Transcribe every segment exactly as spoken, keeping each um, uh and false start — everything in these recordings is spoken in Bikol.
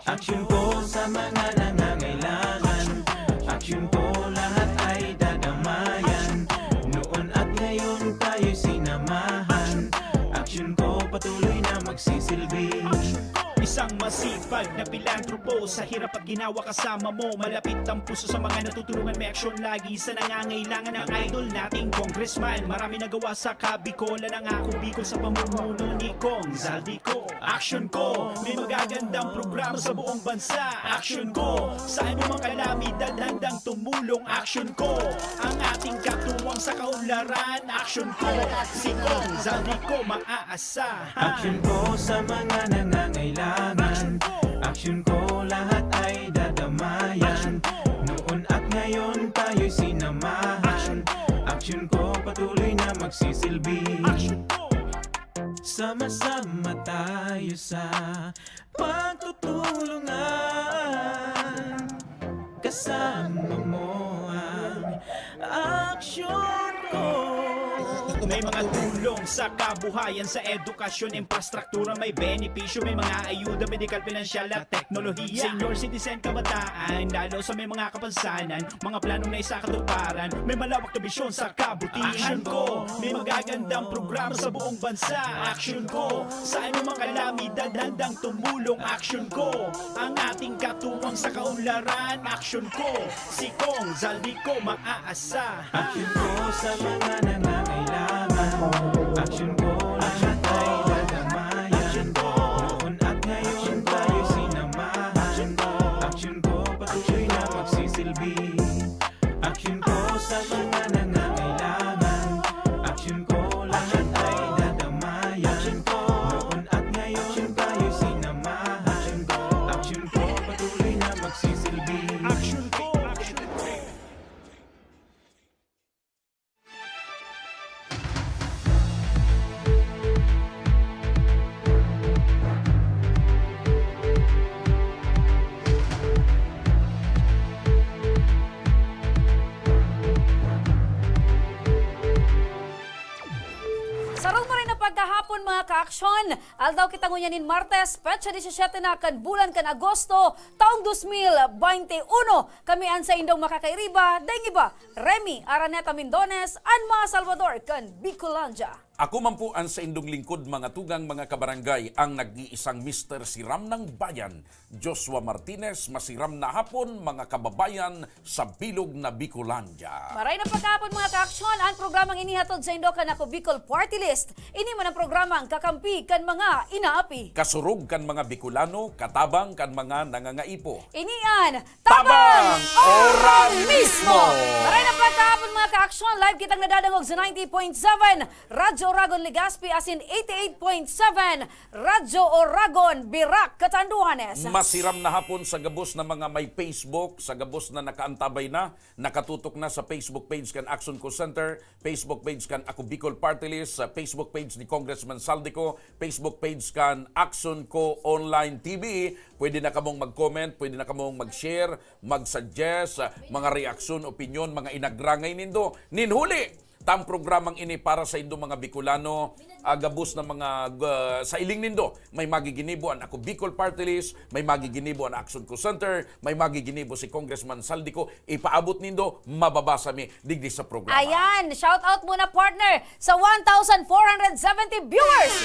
Aksyon ko sa mga nangangailangan. Aksyon ko lahat ay dadamayan. Noon at ngayon tayo'y sinamahan. Aksyon ko patuloy na magsisilbi. Isang masipag na pilantropo, sa hirap at ginawa kasama mo. Malapit ang puso sa mga natutulungan, may aksyon lagi sa nangangailangan. Ang idol nating congressman, marami nagawa sa Kabikolan. Ang Ako Bicol sa pamumuno ni Cong Zaldy Co. Aksyon ko, may magagandang programa sa buong bansa. Aksyon ko, sa anumang kalamidad handang tumulong. Aksyon ko, ang ating katuwang sa kaunlaran. Aksyon ko, si Cong Zaldy Co maaasahan. Aksyon ko sa mga nangangailangan. Aksyon ko, lahat ay dadamayan. Noon at ngayon tayo'y sinamahan. Aksyon ko, patuloy na magsisilbi. Aksyon ko. Sama-sama tayo sa pagtutulungan. Kasama mo ang aksyon ko. May mga tulong sa kabuhayan, sa edukasyon, infrastruktura, may benepisyo, may mga ayuda, medikal, pinansyal at teknolohiya. Senior citizen, kabataan, lalo sa may mga kapansanan, mga planong naisakatuparan, may malawak na bisyon sa kabutihan. Aksyon ko, may magagandang programa sa buong bansa. Aksyon ko, sa anumang kalamidad handang tumulong. Aksyon ko, ang ating katuwang sa kaunlaran. Aksyon ko, si Cong Zaldy Co maaasahan. Aksyon ko sa mga nangangailangan. Aksyon ko, lahat ay dadamayan. Noon at ngayon tayo sinamahan. Aksyon ko, patuloy na magsisilbi. Aksyon ko sa mga nangangailangan. Aksyon ko, lahat ay dadamayan. Noon at ngayon tayo sinamahan. Aksyon ko, patuloy na magsisilbi. Aksyon ko, aksyon ko. Sarong pa rin na pagkahapon, mga kaaksyon. Aldaw kita ngunyan nin Martes, petsa disisete na kan bulan kan Agosto, taong dos mil baynte uno. Kami an saindong makakairiba, daing iba, Remy Araneta Mindones, an mga Salvador kan Bicolandia. Ako man po an saindong lingkod, mga tugang, mga kabarangay, ang nag-iisang Mister Siram ng Bayan, Joshua Martinez. Masiram na hapon, mga kababayan sa bilog na Bicolandia. Maray na pagkahapon, mga kaaksyon, ang programang ini hatod saindo kan Ako Bicol Party List. Ini man ang programang kakampi kan mga inaapi. Kasurog kan mga Bicolano, katabang kan mga nangangaipo. Ini an Tabang! Tabang! Ora mismo! Maray na pagkahapon, mga kaaksyon. Live kitang nadadangog sa ninety point seven Radyo Oragon Legazpi asin eighty-eight point seven Radyo Oragon Virac, Catanduanes. Masiram na hapon sa gabos na mga may Facebook, sa gabos na nakaantabay na, nakatutok na sa Facebook page kan Action Co Center, Facebook page kan Ako Bicol Party List, sa Facebook page ni Congressman Zaldy Co, Facebook page kan Action Co Online T V. Pwede na kamong mag-comment, pwede na kamong mag-share, mag-suggest, ah, mga reaksyon, opinyon, mga inagrangay nindo. Nin huli, tang programang ini para saindo mga Bicolano, ah, gabos na mga, ah, sa iling nindo. May magiginibo an Ako Bicol Party List, may magiginibo an Action Co Center, may magiginibo si Congressman Zaldy Co. Ipaabot nindo, mababasa mi digdi sa programa. Ayan, shout out muna, partner, sa one thousand four hundred seventy viewers.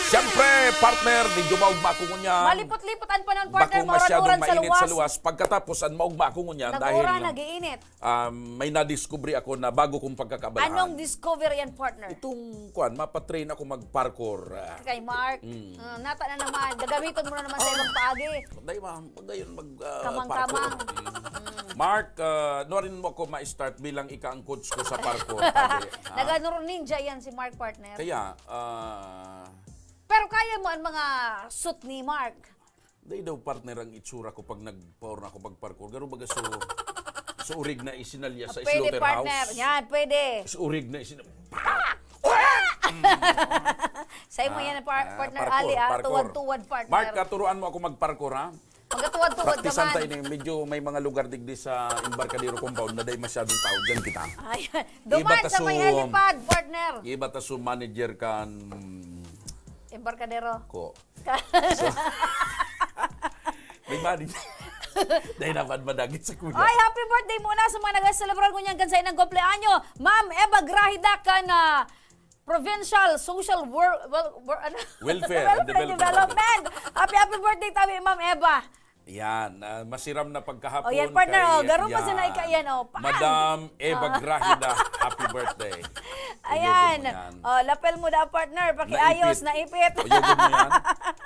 Siyempre, partner, medyo maugma ako ngunyan. Malipot-lipot ang panahon, partner. Bako masyadong mauran-uran sa mainit sa luwas. Luwas. Pagkatapos, an maugma ako ngunyan dahil nag-uran, nag-iinit. Um, may nadiskubre ako na bago kong pagkakaabalahan. Anong discovery yan, partner? Itong, kuwan, mapatrain ako mag-parkour, ah. Kay Mark. Mm. Ah, nata na naman. Gagamitin mo na naman sa ibang paagi. Dahil ma-, magayon mag, ah, kamang-kamang. Parkour. Mm. Mm. Mark, ah, nuarin mo ako ma-start bilang ika ang coach ko sa parkour, pare, ha? Nagano ron ninja yan si Mark, partner. Kaya, ah, pero kaya mo ang mga suit ni Mark? Dai daw, partner, ang itsura ko pag nagpaor na ako pag-parkour. Garo baga so, so urig na isinalya sa slaughterhouse. Ah, pwede, partner. Yan, pwede. So urig na isin-, Sa imo yan, par-, partner Ali, ah. Parkour, parkour. Tuwad-tuwad, partner. Mark, ah, turuan mo ako mag-parkour, ha? Magkatuwad-tuwad ka man. Praktisan tayo ni, medyo may mga lugar digdi sa Embarcadero Compound na dai masyadong tao. Diyan kita. Ayan. Duman sa may helipad, partner. Iba ta so manager kan Eh, Embarcadero. Ko. Ka- So, may mali. Dahil naman madagit sa kuya. Ay, happy birthday muna sa mga nag-celebrar ngunyan kan saindang kumpleanyo. Ma'am Eva Grahida kan ah, Provincial Social Wor- Wel- Wor- ano? Welfare and Development. Development. Happy, happy birthday tabi, Ma'am Eva. Yan, ah, masiram na pagkahapon. O, yan, partner, kay, oh, garo pa siya na ika-, yan, oh, pang! Madam Eva Ah. Grahida, happy birthday. Ayan. Iyogon mo yan. Oh, lapel mo da, partner. Pakiayos, naipit. Iyogon mo yan.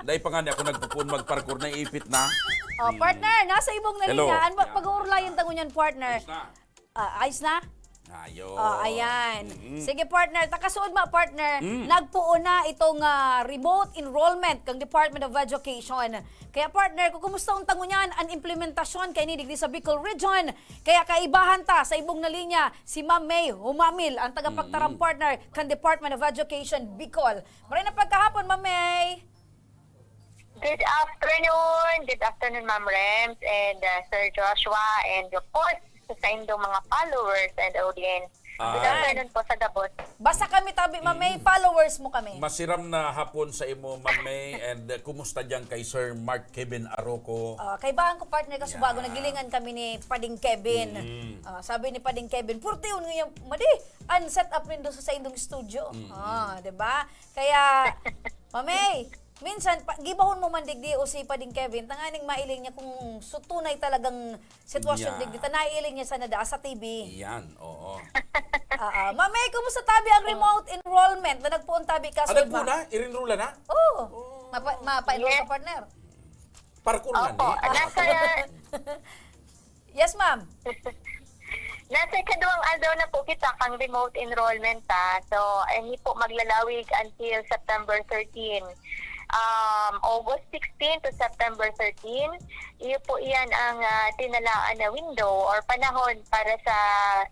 Dahil pa nga niya, ako nagpupuon magparkour, naipit na. Oh, partner, nasa ibong na Hello. linya. Ano ba, Yeah. pag-uurlayan ta ngunyan, partner? Ayos na. Ah, ayos na? Ayos. Oh, ayan. Mm. Sige, partner. Takasuod ma, partner. Mm. Nagpuon na itong ah, remote enrollment kang Department of Education. Kaya, partner, kung kumusta ang tango niyan, ang implementasyon kay digdi sa Bicol Region. Kaya kaibahan ta sa ibong na linya, si Ma'am May Humamil, ang tagapagtaram Mm. partner kan Department of Education Bicol. Maray na pagkahapon, Ma'am May. Good afternoon. Good afternoon, Ma'am Rems and uh, Sir Joshua, and of course, sa saindong mga followers and audience. Good Ah. afternoon po sa gabos. Basta kami tabi, Ma'am May, followers mo kami. Masiram na hapon sa imo, Ma'am May, and uh, kumusta diyan kay Sir Mark Kevin Aroco? Ah, kaibahan ko, partner, kasubago, Yeah. nagilingan kami ni Pading Kevin. Mm. Ah, sabi ni Pading Kevin, "Purti yun ngayon, madi, ang set up nindo sa saindong studio." Mm. Ah, di ba? Kaya, Ma'am May, minsan, pa, gibahon mo man digdi o si Pading Kevin, tanganing mailing niya kung sutunay talagang sitwasyon Yeah. digdi, ta nailing niya sana daa sa T V. Yan, oo. Ah, ah. Ma'am May, kumusta tabi ang remote enrollment na nagpuon tabi ka? Ah, nagpuon na? Irinrola na? Oo. Mapa, mapa-enroll ka, Yes. partner? Parkour na Opo, ni? nasa, Yes, ma'am. nasa ikaduhang aldaw na po kita kang remote enrollment, ha. So, ini po maglalawig until September thirteen. Um, August sixteen to September thirteen, iyo po iyan ang ah, tinalaan na window or panahon para sa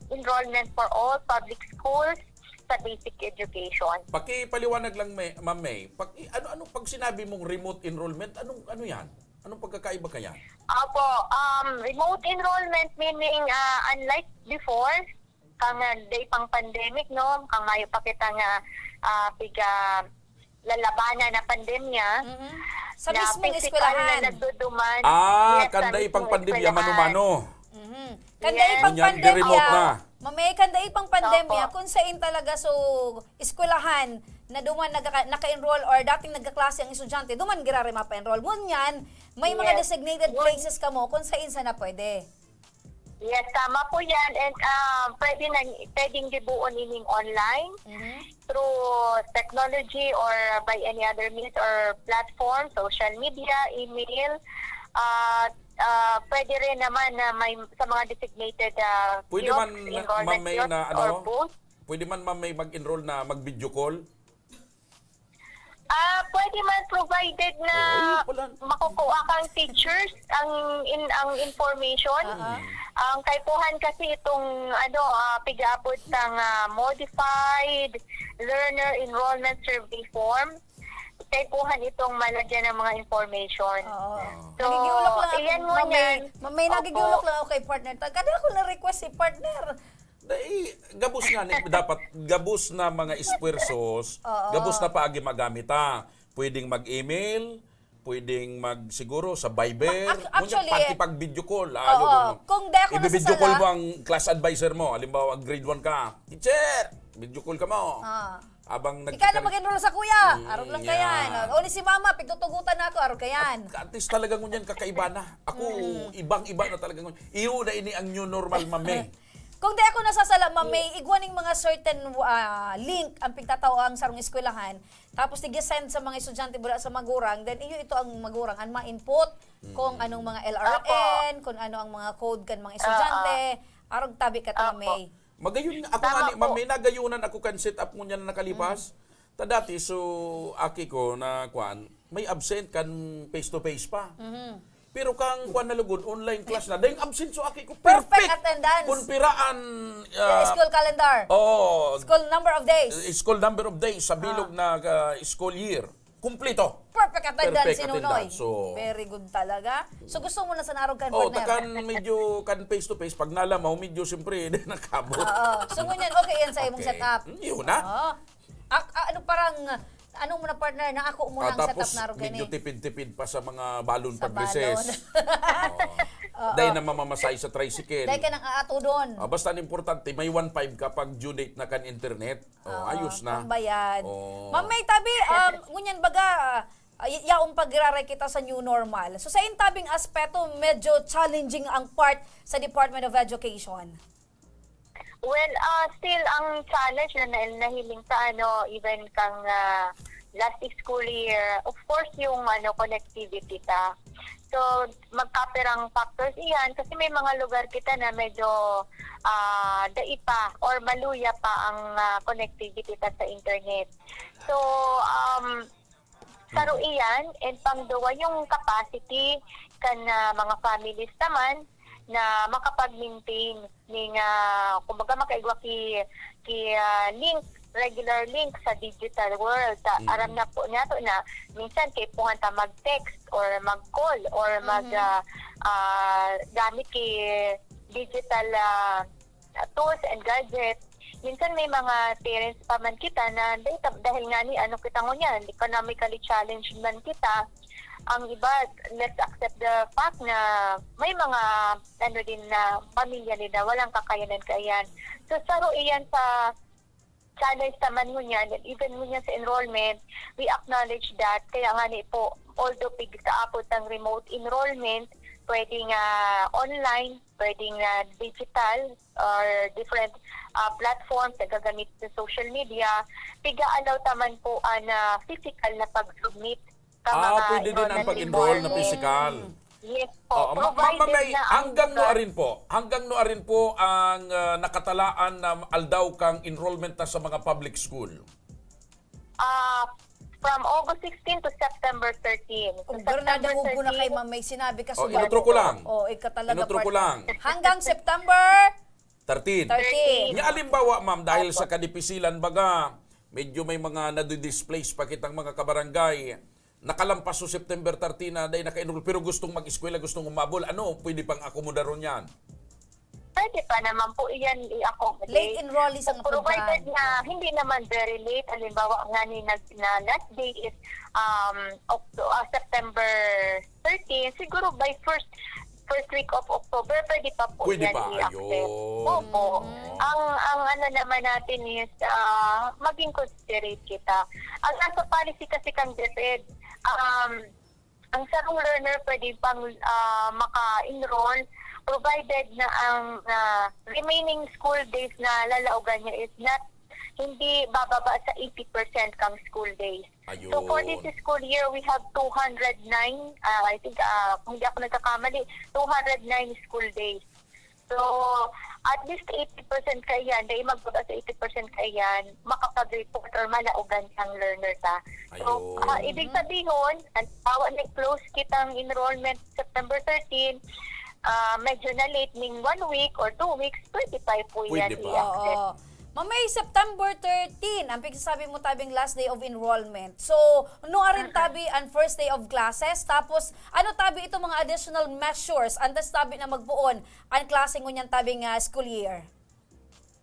enrollment for all public schools sa basic education. Pakipaliwanag lang, may, Ma'am May. Paki, ano, ano pag sinabi mong remote enrollment, anong ano yan? Anong pagkakaiba kaya? Opo, um, remote enrollment meaning ah, unlike before, kang ah, day pang pandemic, no? Kang mayo pa kita nga ah, piga lalabanan na pandemya. Mhm. Sa na mismong physical na eskwelahan. nagduduman. Ah, Yes, sa kanday mismong pang pandemya, eskwelahan. mano-mano. Mhm. Kanday Yes. pang Ngunyan, pandemya. remote na. Ma'am May, kanday pang pandemya, Opo. kung sain talaga, so, eskwelahan na duman nagka, naka-enroll or dating nagkaklase ang estudyante, duman girari mapa-enroll. Ngunyan, may mga Yes. designated Ngun- places kamo kung sain sana pwede. Yes, tama po yan. And um, pwede na, pwedeng gibuon ining online Mhm. through technology or by any other means or platform, social media, email. Uh, uh, pwede rin naman na may sa mga designated uh, Pwede kiosks, man, enrollment Ma'am May, kiosks na or ano? booth. Pwede man, Ma'am May, mag-enroll na mag-video call? Ah, pwede man provided na Oo, yun pala. makukuha kang teachers ang in, ang information. Ah, ah. Ang kaipuhan kasi itong ano ah, pig-aabot sang ah, modified learner enrollment survey form. Kaipuhan itong malagyan ng mga information. Oo. Ah. So, Nagigiulok lang ako, iyan mo Ma'am May. yan. Ma'am May, Opo. nagigiulok lang ako kay partner. Kada ako na-request si partner. Dai, gabos nga ni, dapat gabos na mga esfuerzos, Oo. gabos na paagi magamit, ha. Pwedeng mag-email, pwedeng mag, siguro sa Viber, Ac- actually, pati pag video call. Ah, Oo, yun, kung di ako i-video call nasasala. mo ang class advisor mo. Halimbawa, grade one ka. "Teacher, video call ka mo." Ah. Abang Ikaw na nagkakari- mag-enroll sa kuya. Mm, Arog lang yan. kayan. O, ni si mama, pigtutugutan na ako. Arog kayan. At least talaga ngunyan kakaiba na. Ako, ibang-iba na talaga ngunyan. Iyo na ini ang new normal, Ma'am May. Kung di ako nasasala, Ma'am May, igwa ning mga certain ah, link ang pigtatao ang sarong eskwelahan. Tapos tig-send sa mga estudyante mula sa magurang. Then iyo ito ang magurang ang ma-input kung anong mga L R N, kung ano ang mga code kan mga estudyante. Arog tabi ka to, Ma'am Opo. May. Magayon, ako Tama nga ni, po. Ma'am May, nagayunan ako kan setup ngunyan na nakalipas. Ta dati, so, aki ko na, kwan, may absent kan face-to-face pa. Pero kang, kwan na lugod, online class na. Dahil absent so aki ko. Perfect attendance. Kung piraan, Ah, ah, school calendar. Oh, School number of days. School number of days sa bilog na ah, school year. Kumplito. Perfect attendance Perfect si Nunoy. Attendance, so. Very good talaga. So gusto mo na sa narog kan Oh, partner? Takan medyo kan face to face, pag nalamaw, medyo siyempre, hindi nakabot. Oo. So ngunyan, okay yan sa imong Okay. Setup. Hmm, yun na. Oo. Ak- a- ano parang, Ano mo na, partner, na ako mo Ah, nang tapos setup na rin medyo eh. tipid-tipid pa sa mga balon Sa pag-recess. balon. Oo. Oo. Dahil na mamamasahe sa tricycle. Dahil ka nang aatudon. Ah, basta ang importante, may one five ka pag due date na kan internet. Oh, Oo, ayos na. pangbayad. Oo. Ma'am May, tabi, um, ngunyan baga, ah, y- yaong pagiraray kita sa new normal. So, sa intabing aspeto, medyo challenging ang part sa Department of Education. Well, ah, still ang challenge na na- nahiling sa ano, even kang ah, last school year, of course, yung ano, connectivity ta. So, magkapirang factors iyan kasi may mga lugar kita na medyo ah, dai pa or maluya pa ang ah, connectivity ta sa internet. So, um, saro iyan, and pangduwa, yung capacity kan ah, mga families naman na makapag-maintain ning ah, kumbaga, makaigwa ki ki ah, link, regular link sa digital world. Ta, Mm. aram na po niya to na minsan kaipuhan ta mag-text or mag-call or mag Mhm. ah, ah, gamit ki digital ah, tools and gadgets. Minsan may mga parents pa man kita na dahil, dahil nga ni ano kita ngunyan, economically challenged man kita, ang iba, let's accept the fact na may mga ano din na pamilya din na walang kakayanan kaiyan. So, saro iyan sa challenge naman ngunyan, and even ngunyan sa enrollment, we acknowledge that. Kaya nga ni po, although pigkaapot ng remote enrollment, pwedeng ah, online, pwedeng ah, digital, or different ah, platforms na gagamit sa social media, piga-allow taman po ang ah, physical na pag-submit sa Ah, mga pwede din ang enrollment pag-enroll na requirements. physical. Yes po, Oo, ma- ma- provided mamay, na ang hanggang no lugar arin po, hanggang no arin po ang ah, nakatalaan na aldaw kang enrollment ta sa mga public school? Ah, from August sixteen to September thirteen. So, Kung September granada hubo na kay thirteen, Ma'am May, sinabi ka Oh, subabo inutro ko ko. lang. Oh, ika talaga, Inutro ko partner. lang. Hanggang September Thirteen. thirteen. Nga alimbawa, ma'am, dahil Opo. sa kadipisilan, baga, medyo may mga nadi-displace pa kitang mga kabarangay. Nakalampas so September thirteen na dahil naka-enroll, pero gustong mag-eskwela, gustong humabol. Ano, pwede pang akomodaron yan? Pwede pa naman po iyan i-accommodate. Late enrollees ang Provided napuntahan. na hindi naman very late. Halimbawa nga ni nag, na last day is um, Octo-, ah, September thirteen. Siguro by first first week of October, pwede pa po Pwede yan pa, i-accept. ayun. Opo. Mm. Ang, ang ano naman natin is ah, maging considerate kita. Ang nasa policy kasi kang DepEd, um, ang sarong learner pwede pang ah, maka-enroll provided na ang ah, remaining school days na lalaogan niya is not, hindi bababa sa eighty percent kang school days. So for this Ayun. school year, we have two hundred nine, ah, I think, ah, kung hindi ako nagkakamali, two hundred nine school days. So, at least eighty percent kaiyan, dahil magbaba sa eighty percent kaiyan, makapag-report or malaogan siyang learner ta. So, Ayun. ah, ibig sabihin, halimbawa, nag-close kitang enrollment September thirteen, ah, medyo na-late ning one week or two weeks, pwede pa po yan Pwede pa. i-access. Oo. Mamay, September thirteen, ang pagsasabi mo tabing last day of enrollment. So, no arin Mm-mm. tabi ang first day of classes? Tapos, ano tabi itong mga additional measures? Antes tabi na magpoon ang klase ngunyan tabing ah, school year?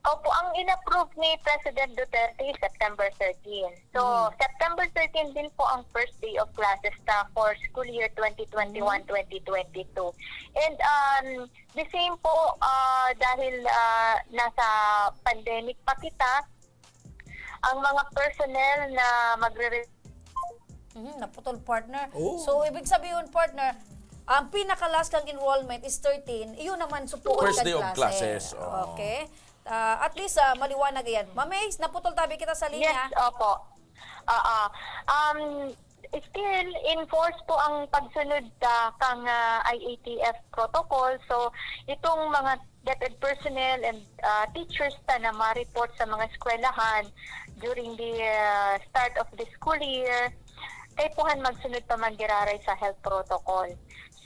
Opo, ang in-approve ni President Duterte is September thirteen. So, Mhm. September thirteen din po ang first day of classes ta for school year twenty twenty-one, Mhm. twenty twenty-two. And um, the same po, ah, dahil ah, nasa pandemic pa kita, ang mga personnel na magre- Mhm, naputol, partner. Oh. So, ibig sabihin, partner, ang pinaka-last kang enrollment is thirteen, iyon naman supuon First kan day of klase. classes, oo. Okay. Ah, at least, ah, maliwanag yan. Mamay, naputol tabi kita sa linya. Yes, opo. Oo. Um, still, in force po ang pagsunod sa kang ah, I A T F protocol. So, itong mga DepEd personnel and ah, teachers ta na ma-report sa mga eskwelahan during the ah, start of the school year, kaipuhan magsunod pa man giraray sa health protocol.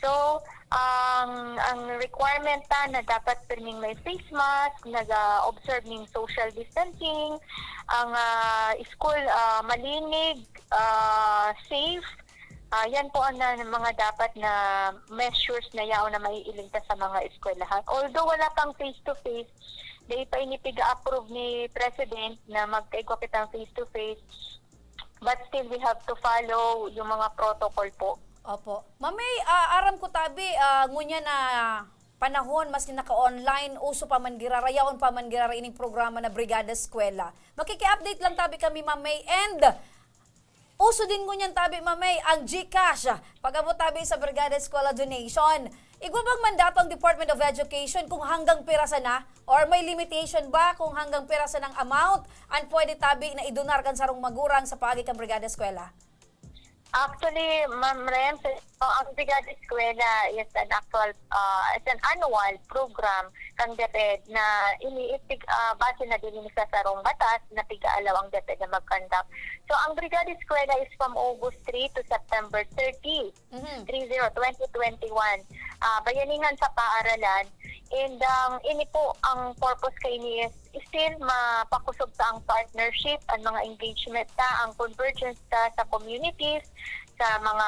So, ang ang requirement ta na dapat pirming may face mask, naga-observe ning social distancing, ang ah, school ah, malinig, ah, safe. Ah, yan po ang na, mga dapat na measures na yaon na maiiligtas sa mga eskwelahan. Although wala pang face-to-face, dahil pa ini piga-approve ni President na magkaigwa kitang face-to-face, But still, we have to follow yung mga protocol po. Opo. Ma'am May, ah, aram ko tabi, ah, ngunyan na panahon, maski naka-online, uso pa man girara, yaon pa man girara ining programa na Brigada Eskwela. Makiki-update lang tabi kami, Ma'am May, and uso din ngunyan tabi, Ma'am May, ang GCash. Pag-abot tabi sa Brigada Eskwela Donation, igwa bang mandato ang Department of Education kung hanggang pira sana? Or may limitation ba kung hanggang pira sanang amount an pwede tabi na idonar kan sarong magurang sa paagi kan Brigada Eskwela? Actually, Ma'am Rem, so, ang Brigada Eskwela is an actual, ah, is an annual program kan DepEd na iniitig, ah, base na din sa sarong batas na pigaalaw ang DepEd na mag-conduct. So, ang Brigada Eskwela is from August three to September thirty, Mhm. three zero, twenty twenty-one. Ah, bayanihan sa paaralan. And, um, ini po, ang purpose kaini is still mapakosog ta ang partnership, ang mga engagement ta, ang convergence ta sa communities, sa mga,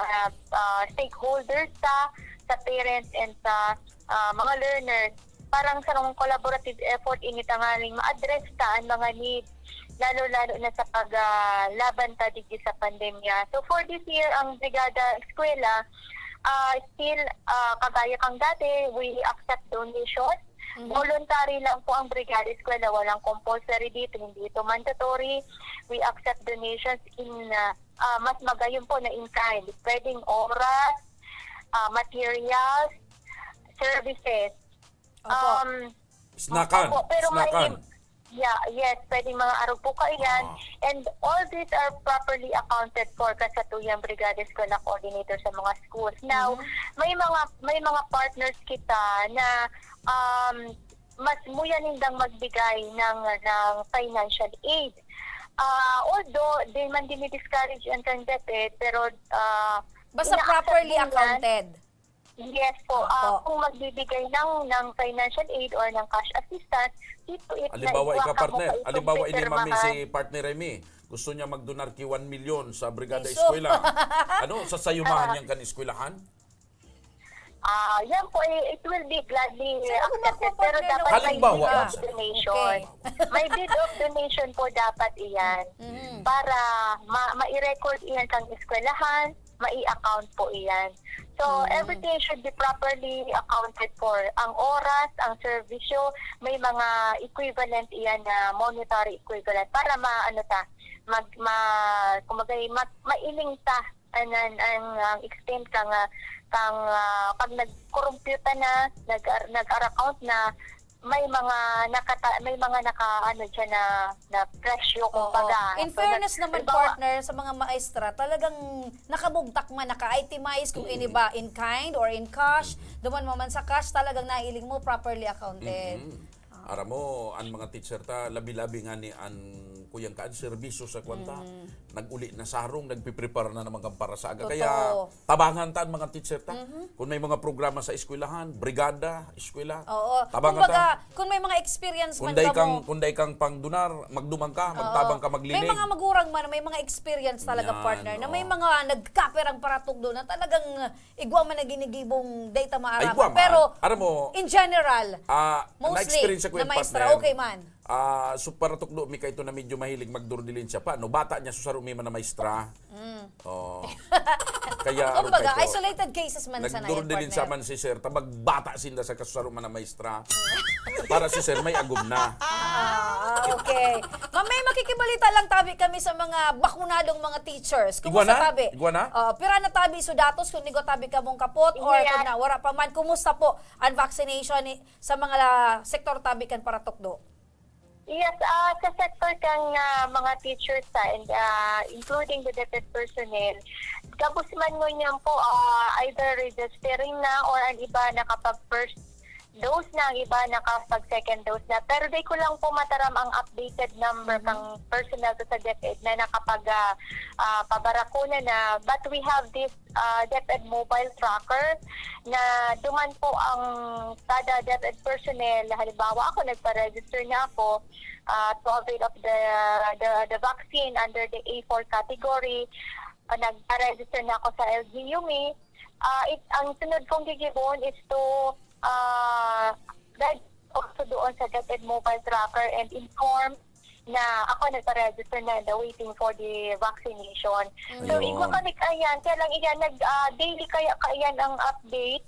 ah, stakeholders ta, sa parents and sa, ah, mga learners. Parang sarong collaborative effort ini tanganing ma-address ta ang mga needs, lalo-lalo na sa pag, ah, laban ta digdi sa pandemya. So for this year, ang Brigada Eskwela, ah, still, ah, kagaya kang dati, we accept donations. Mhm. Voluntary lang po ang Brigada Eskwela, walang compulsory dito, hindi ito mandatory. We accept donations in, ah, ah, mas magayon po na in kind. Pwedeng oras, ah, materials, services. Opo. Um, Snakan. Opo, pero may Snakan. Yeah, yes, pwedeng mga arog po kaiyan. Ah. And all these are properly accounted for ka sa tuyang Brigada Eskwela Coordinator sa mga schools. Now, Mhm. may mga, may mga partners kita na, um, mas muya nindang magbigay ng, ng financial aid. Ah, although, di man din i-discourage ang kan DepEd, pero, ah, Basta ina-accept properly din yan. Accounted. Yes po. Ah, Opo. Kung magbibigay ng, ng financial aid or ng cash assistance, it, it Halimbawa, na ikaw, ikaw, partner. Halimbawa, ini, mami, pirmahan. Si partner Remy, gusto niya magdonar ki one million sa Brigada Piso. Eskwela. Ano, sasayumahan Ah. niyang kan eskwelahan? Ah, yan po, eh, it will be gladly Saan ako accepted. Pero makuha, partner, dapat ng may Halimbawa, deed of ah. donation. Okay. May deed of donation po dapat iyan. Mm. Para ma-, ma-record iyan kang eskwelahan, mai-account po iyan. So, Mm. everything should be properly accounted for. Ang oras, ang serbisyo, may mga equivalent iyan na monetary equivalent para ma-, ano ta, mag-, ma-, kumbaga, ma-, mailing ta ang, ang, ang, ang extent kang, ah, kang, ah, pag nagkorumpyuta na, nag-, nag-account na, may mga nakata-, may mga naka-, ano diyan na, na presyo, Oo. kumbaga. In So, fairness nag-, naman, halimbawa partner, sa mga maestra, talagang nakabugtak man, naka-itemize kung ini ba in kind or in cash. Duman mo man sa cash, talagang nailing mo, properly accounted. Mm-mm. Ah. Aram mo, ang mga teacher ta, labi-labi nga ni an kuyang kaan, serbisyo sa kwan ta. Mm. Nag-uli na sarong, nagpiprepara na naman kan para sa aga. Totoo. Kaya, tabangan ta an mga teacher ta. Mhm. Kung may mga programa sa eskwelahan, brigada, eskwela, Oo. Tabangan Kumbaga, ta. Kung may mga experience Kung man day kamo. Kang, kung day kang pangdonar, magduman ka, Oo. Magtabang ka, magliling. May mga magurang man, may mga experience talaga, Yan, partner, na may oo. Mga nagkapirang paratugdo na talagang, uh, igwa man na ginigibong day ta maaraman. Ay, igwa man. Pero, Aram mo, in general, ah, mostly, na-experience ko na yung maestra, partner. Okay man. Ah, so, para tukdo mi kaito na medyo mahilig magdurdilin siya pa, no? Bata niya, so, saro mi man na maestra. Mm. Oh. Kaya, Kumbaga, aron kaito, isolated cases man sana yan, nagdurdilin siya partner. Man si sir, tabag bata sinda sa kasaro man na maestra. Para si sir, may agom na. Ah, okay. Ma'am May, makikibalita lang tabi kami sa mga bakunadong mga teachers. Igwa Kumusta na? Tabi? Igwa na? Ah, pira na tabi so datos kung igwa tabi kamong kapot or Yes. Kung na, wala pa man, kumusta po ang vaccination ni, sa mga la-, sektor tabi kan paratukdo? Yes, ah, sa sector kan, ah, mga teachers ta and, ah, including the DepEd personnel, gabos man ngunyan po, ah, either registering na or ang iba nakapag-first dose na, ang iba nakapag-second dose na. Pero di ko lang po mataram ang updated number Mhm. Kang personnel ko sa DepEd na nakapag, ah, ah, pabarakuna na. But we have this ah, DepEd mobile tracker na duman po ang kada DepEd personnel. Halimbawa, ako, nagpa-register na ako, ah, to avail of the, the, the vaccine under the A four category. Ah, nagpa-register na ako sa L G U me. Ah, it, ang sunod kong gigibon is to, ah, reg-, also doon sa DepEd mobile tracker and inform na ako nagpa-register na, the waiting for the vaccination. So, Ayun. igwa kami kaiyan. Kaya lang iyan, nag, ah, daily kaya kaiyan ang update.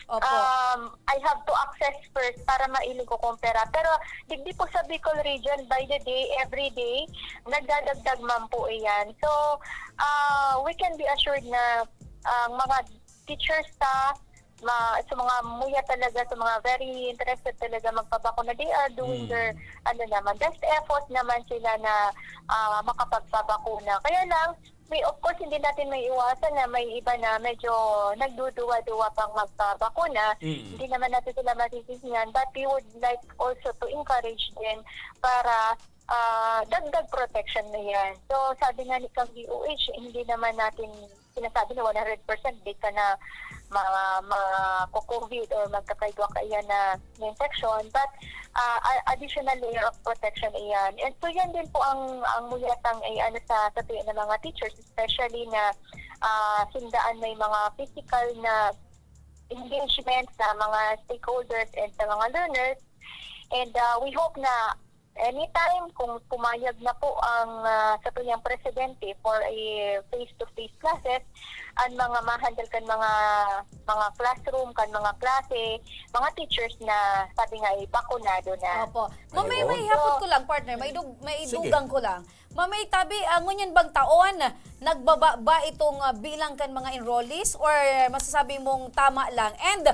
Opo. Um, I have to access first para mailing ko kung pera. Pero digdi po sa Bicol region, by the day, every day, nagdadagdag man po iyan. So, uh, we can be assured na ang mga teachers ta, ma, sa mga muya talaga, sa mga very interested talaga magpabakuna, they are doing Mm. their, ano naman, best effort naman sila na ah, makapagpabakuna. Kaya lang, may, of course, hindi natin may iwasan na may iba na medyo nagduduwa-duwa pang magpabakuna. Mm. Hindi naman natin sila masisisihan, but we would like also to encourage them para ah, dagdag protection na yan. So, sabi nga ni Kang D O H, hindi naman natin sinasabi na one hundred percent di ka na ma, ma-covid or magkakaigwa ka iyan na infection, but ah, a- additional layer of protection iyan. And so, yan din po ang, ang muyatang ay ano sa, sa tuyo ng mga teachers, especially na ah, sindaan may mga physical na engagement sa mga stakeholders and sa mga learners. And ah, we hope na anytime kung pumayag na po ang ah, sa tuyang presidente for a face-to-face classes, ang mga mahandle kan mga mga classroom, kan mga klase, mga teachers na sabi nga ay bakunado na. Opo. Ma'am, may, Ayun. may hapot ko lang, partner. May, dug, may Sige. dugang ko lang. Ma'am, may tabi, ah, ngunyan bang taon, nagbaba ba itong ah, bilang kan mga enrollees or masasabi mong tama lang? And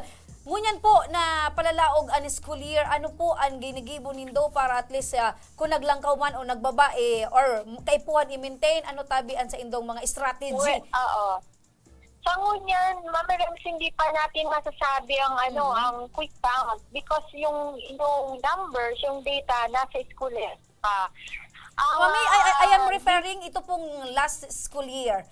ngunyan po na palalaog an school year, ano po ang ginigibo nindo para at least ah, kung naglangkaw man o nagbaba eh, or kaipuhan i-maintain, ano tabi an sa indong mga strategy? Well, oo. Sa ngunyan, Ma'am Rems, hindi pa natin masasabi ang ano, Mhm. ang quick count because yung yung numbers, yung data nasa school pa. Ang, Mami, I, I, I am ah, referring ito pong last school year.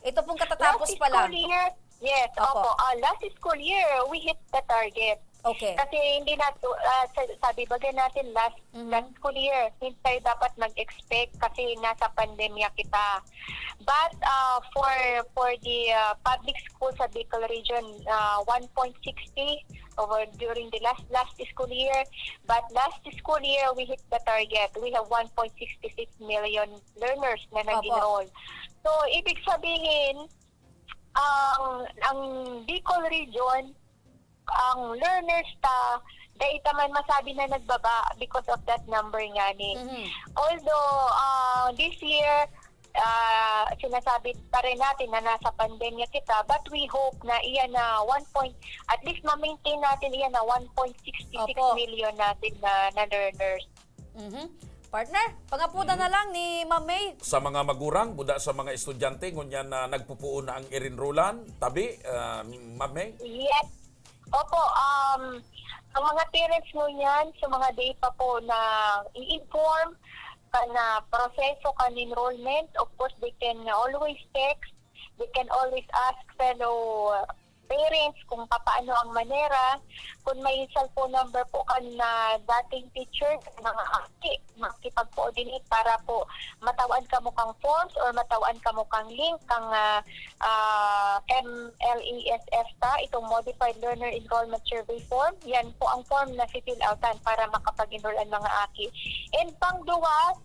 Ito pong katatapos last pa lang. School year, yes, Opo. opo. Ah, last school year, we hit the target. Okay. Kasi hindi na, ah, sa- sabi baga natin last Mhm. last school year, hindi tayo dapat mag-expect kasi nasa pandemya kita. But ah, for for the ah, public school sa Bicol region, ah, one point sixty over during the last last school year. But last school year, we hit the target. We have one point six six million learners na Opo. nag-enroll. So, ibig sabihin, ang ang Bicol region, ang learners ta, dai ta man masabi na nagbaba because of that number nga ni. Mhm. Although ah, this year, ah, sinasabi pa rin natin na nasa pandemya kita, but we hope na iyan na one point, at least ma-maintain natin iyan na one point six six Opo. million natin na, na learners. Mhm. Partner, pangapudan na lang ni Ma'am May. Sa mga magurang, buda sa mga estudyante, ngunyan na nagpupuon na ang irinrolan, tabi, ah, Ma'am May? Yes. Opo, um, ang mga parents ngunyan, sa mga day pa po na i-inform ka na proseso kan enrollment, of course, they can always text, they can always ask fellow parents kung papaano ang manera. Kung may cellphone number po kan na dating teacher, mga aki, makipag-coordinate para po matawan kamo kang forms or matawan kamo kang link kang ah, ah, M L E S S ta, itong Modified Learner Enrollment Survey Form. Yan po ang form na fill outan para makapag-enroll ang mga aki. And pangduwa,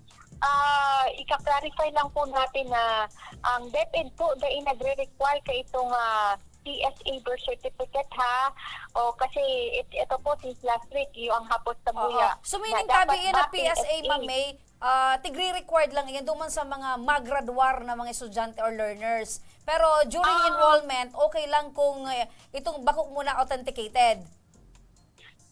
ah, ika-clarify lang po natin na ang DepEd po dai nagre-require ka itong ah, P S A birth certificate ha. O kasi it, ito po since last week, yung ang hapot sa Oo. buya. So meaning na dapat tabi yan na ba P S A, P S A? Ma'am May, ah, tigre-required lang yan duman sa mga magradwar na mga estudyante or learners. Pero during Ah. enrollment, okay lang kung eh, itong bako muna authenticated.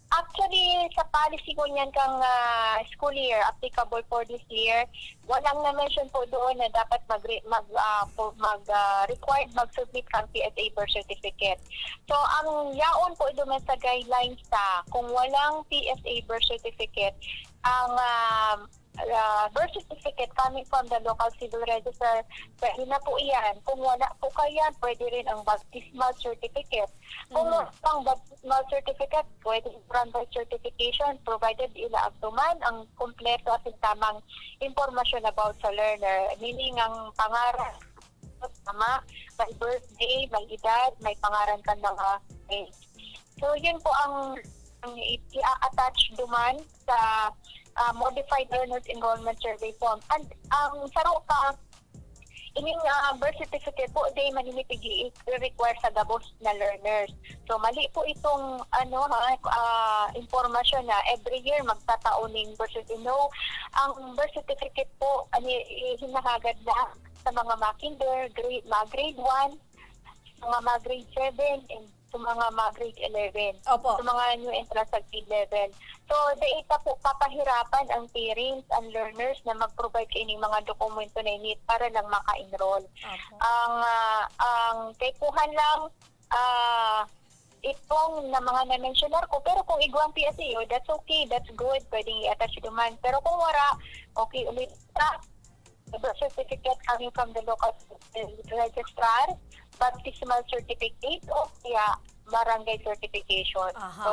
Actually, sa policy ko niyan kang ah, school year, applicable for this year, walang na-mention po doon na dapat mag, mag, ah, po- mag ah, required mag-submit kang P S A birth certificate. So, ang yaon po doon sa guidelines ta, kung walang P S A birth certificate, ang ah, ah, birth certificate coming from the local civil register, pwede na po iyan. Kung wala po kayan, pwede rin ang baptismal certificate. Kung Mhm. wala pang baptismal certificate, pwede run by certification provided ilaag duman ang kompleto at tamang impormasyon about sa learner, meaning ang pangaran, tama, may birthday, may edad, may pangaran kan mga eh. So, yun po ang, ang i- i-attach duman sa ah, Modified Learners Enrollment Survey Form. And ang saro pa, ining, ah, birth certificate po, di man ini pig-i-require sa gabos na learners. So, mali po itong, ano, ha, ah, impormasyon na every year magtatao ning birth certificate. No, ang birth certificate po, ani, ihinahagad na sa mga makinder, grade, mga grade one, sa mga grade seven, and sa mga, mga grade eleven, Opo. sa mga new entrants sa grade eleven. So, dai ta po papahirapan ang parents and learners na mag-provide kaining mga dokumento na ini para lang maka-enroll. Opo. Ang, ah, ang kaipuhan lang, ah, itong na mga na-mentionar ko, pero kung igwang P S E O, that's okay, that's good, pwedeng i-attach duman. Pero kung wala, okay ulit sa the birth certificate coming from the local registrar, baptismal certificate, o kaya barangay certification. Aha. So,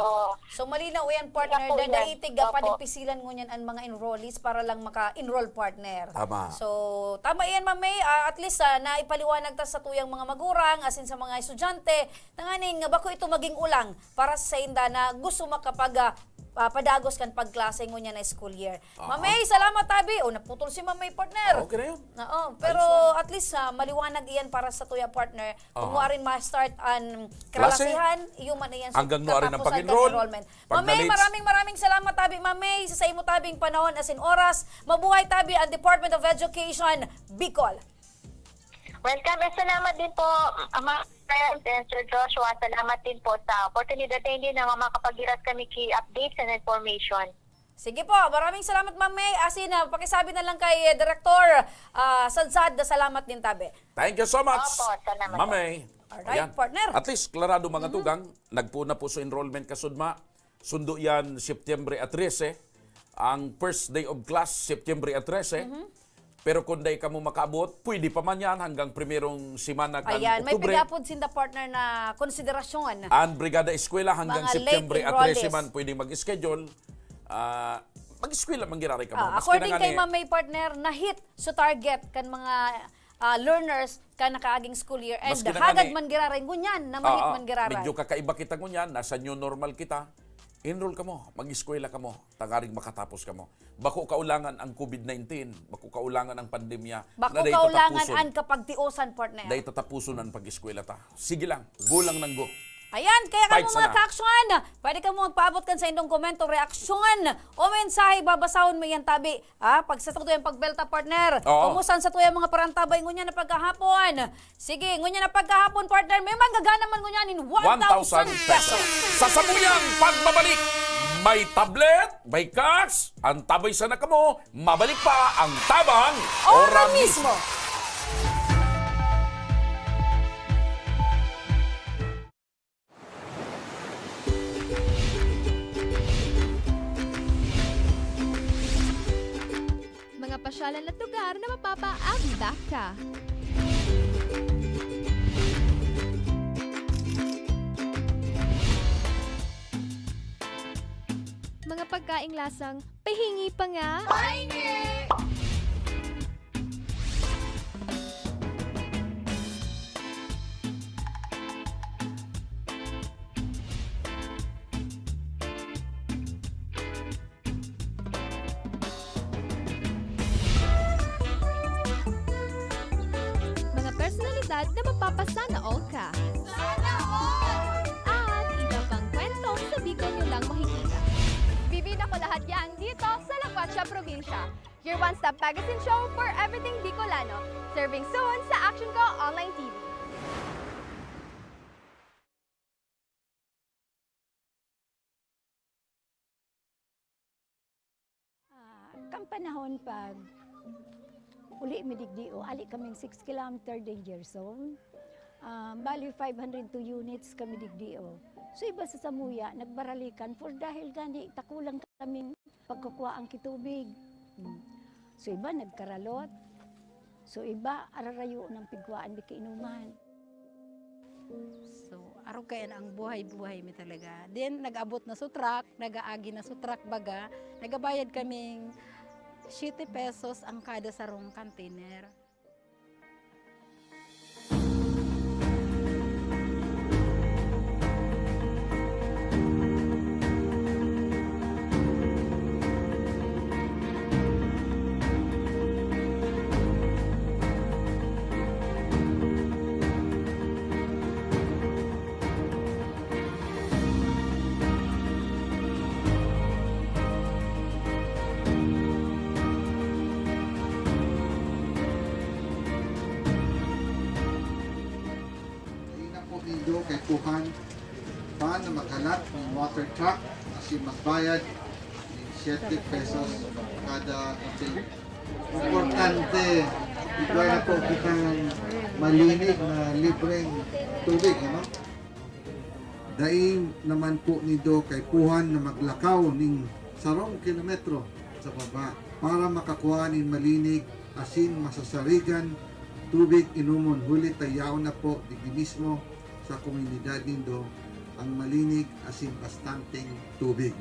So, malinaw yan, partner, ako na yan. Naitig, ah, Opo. Panipisilan ngunyan ang mga enrollees para lang maka-enroll, partner. Tama. So, tama yan, Ma'am May. Ah, at least, ah, naipaliwanag ta sa tuyang mga magurang, asin sa mga estudyante, tanganing, ah, bako ito maging ulang para sa sainda na gusto makapag, ah, ah, padagos kan pagklase ngunyan na school year. Aha. Ma'am May, salamat, tabi. O, naputol si Ma'am May, partner. Okay na yun. Oo, Ayos pero lang. At least, ah, maliwanag iyan para sa tuya, partner. Kung Aha. warin ma-start an Klase? kalasihan, iyo man iyan sa Hanggang nuarin ang katapusan kan pag-enroll, enrollment. Ma'am May, pagna-late. maraming, maraming salamat, tabi, Ma'am May, sa saimo tabing panahon asin oras. Mabuhay, tabi, ang Department of Education, Bicol. Welcome, and salamat din po, Ma'am Friend and Sir Joshua. Salamat din po sa oportunidad na hindi na makapaghiras kami ki updates and information. Sige po, maraming salamat, Ma'am May. Asin, ah, pakisabi na lang kay, eh, Direktor, ah, Sadsad, na salamat din, tabi. Thank you so much, Opo, salamat Ma'am po. May. Alright, Ayan. partner. At least, klarado, mga Mhm. tugang, nagpoon na po sa enrollment kasudma. Sundo yan, September a trese. Ang first day of class, September a trese. Mhm. Pero kung dai kamo makaabot, pwede pa man yan hanggang primerong semana kan Ayan, may Oktubre. pigapod sinda, partner, na konsiderasyon. Ang Brigada Eskwela hanggang Mga late September a trese enrollees. man pwede mag-schedule. Ah, mag-eskwela man giraray kamo. Ah, Maski according na kay ngani, Ma'am May, partner, na-hit sa target kan mga, ah, learners kan nakaaging school year. And Maski na hagad ngani, man giraray ngunyan, na ma-hit ah, ah, man giraray. medyo kakaiba kita ngunyan, nasa new normal kita. Enroll kamo, mag-eskwela kamo, tangaring makatapos kamo. Bako kaulangan ang covid nineteen, bako kaulangan ang pandemya, Bako na dai kaulangan tatapuson. an kapagtiosan, partner. Dai tatapuson an pag-eskwela ta. Sige lang, go lang nang go. Ayan, kaya Fight kamo, mga sana. kaaksyon, pwede kamo magpaabot kan saindong komento, reaksyon, o mensahe, babasahon mi yan, tabi. Ah, pag sa tuya ang pagbelta, partner. Oo. Kumusta sa tuya mga parantabay ngunyan na pagkahapon? Sige, ngunyan na pagkahapon, partner, may manggagana man ngunyan in one thousand pesos. Sa samuyang pagbabalik, may tablet, may cash, ang tabay sana kamo, mabalik pa ang Tabang Ora Ora mismo. mismo. Mga pasyalan at lugar na mapapaagda ka. Mga pagkaing lasang pahingi pa nga. Pahingi! Mga personalidad na mapapasana all ka. Sana all! At iba pang kwentong sa Bicol nyo lang makikita. Bibida ko lahat yan dito sa La Cuatcha Probinsya. Your one-stop magazine show for everything Bicolano. Serving soon sa Action Ko Online T V. Ah, kan panahon pag uli mi digdi, o, ali kaming six kilometer danger zone. Ah, bali, five hundred two units kami digdi, o. So, iba sa samuya, nagbaralikan for dahil gani, takulang kaming pagkukuhaan ki tubig. Hmm. So, iba nagkaralot. So, iba ararayo ng pigkuhaan mi kainuman. So, arog kaya na ang buhay-buhay mi talaga. Then, nag-abot na sa truck, nag-aagi na sa truck baga, nagabayad kaming siyete pesos ang kada sarong container. Kaipuhan pa na maghalat nin water truck asin magbayad nin siyete pesos kada container. Importante, igwa na po kitang malinig na libreng tubig, ano? Dai naman po nindo kaipuhan na maglakaw nin sarong kilometro sa baba para makakua nin malinig asin masasarigan tubig inomon, huli ta yaon na po digdi mismo sa komunidad nindo ang malinig asin bastanteng tubig.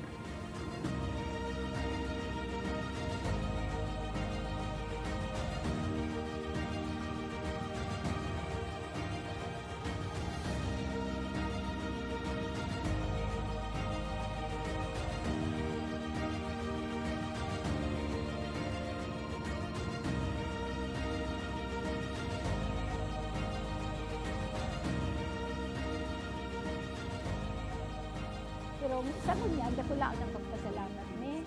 Pero sa ngunyan, dakulaon an pagpasalamat mi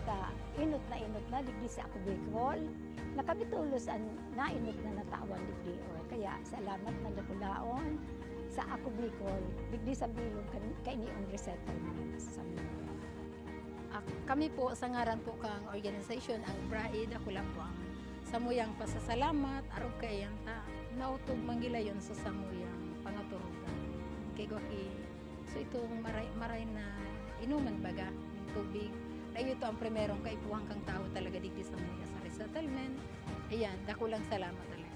ta enot na enot na digdi sa Ako Bicol. Na kami tolos an naenot na natawan digdi, o. Kaya salamat na dakulaon sa Ako Bicol, digdi sa bilog kan, kaini an resettlement sa Zamboanga. Ak-, kami po, sa ngaran po kang organisasyon, ang BRAI Dakulambuangan, samuyang pasasalamat, arog kaiyan ta, naotob man gilayon sa samuyang pangaturugan. Kay gwa ki, so itong maray, maray na inuman baga, ning tubig, na iyo to ang primerong kaipuhan kang tawo talaga digdi sa mga sa resettlement. Ayan, dakulang salamat talaga.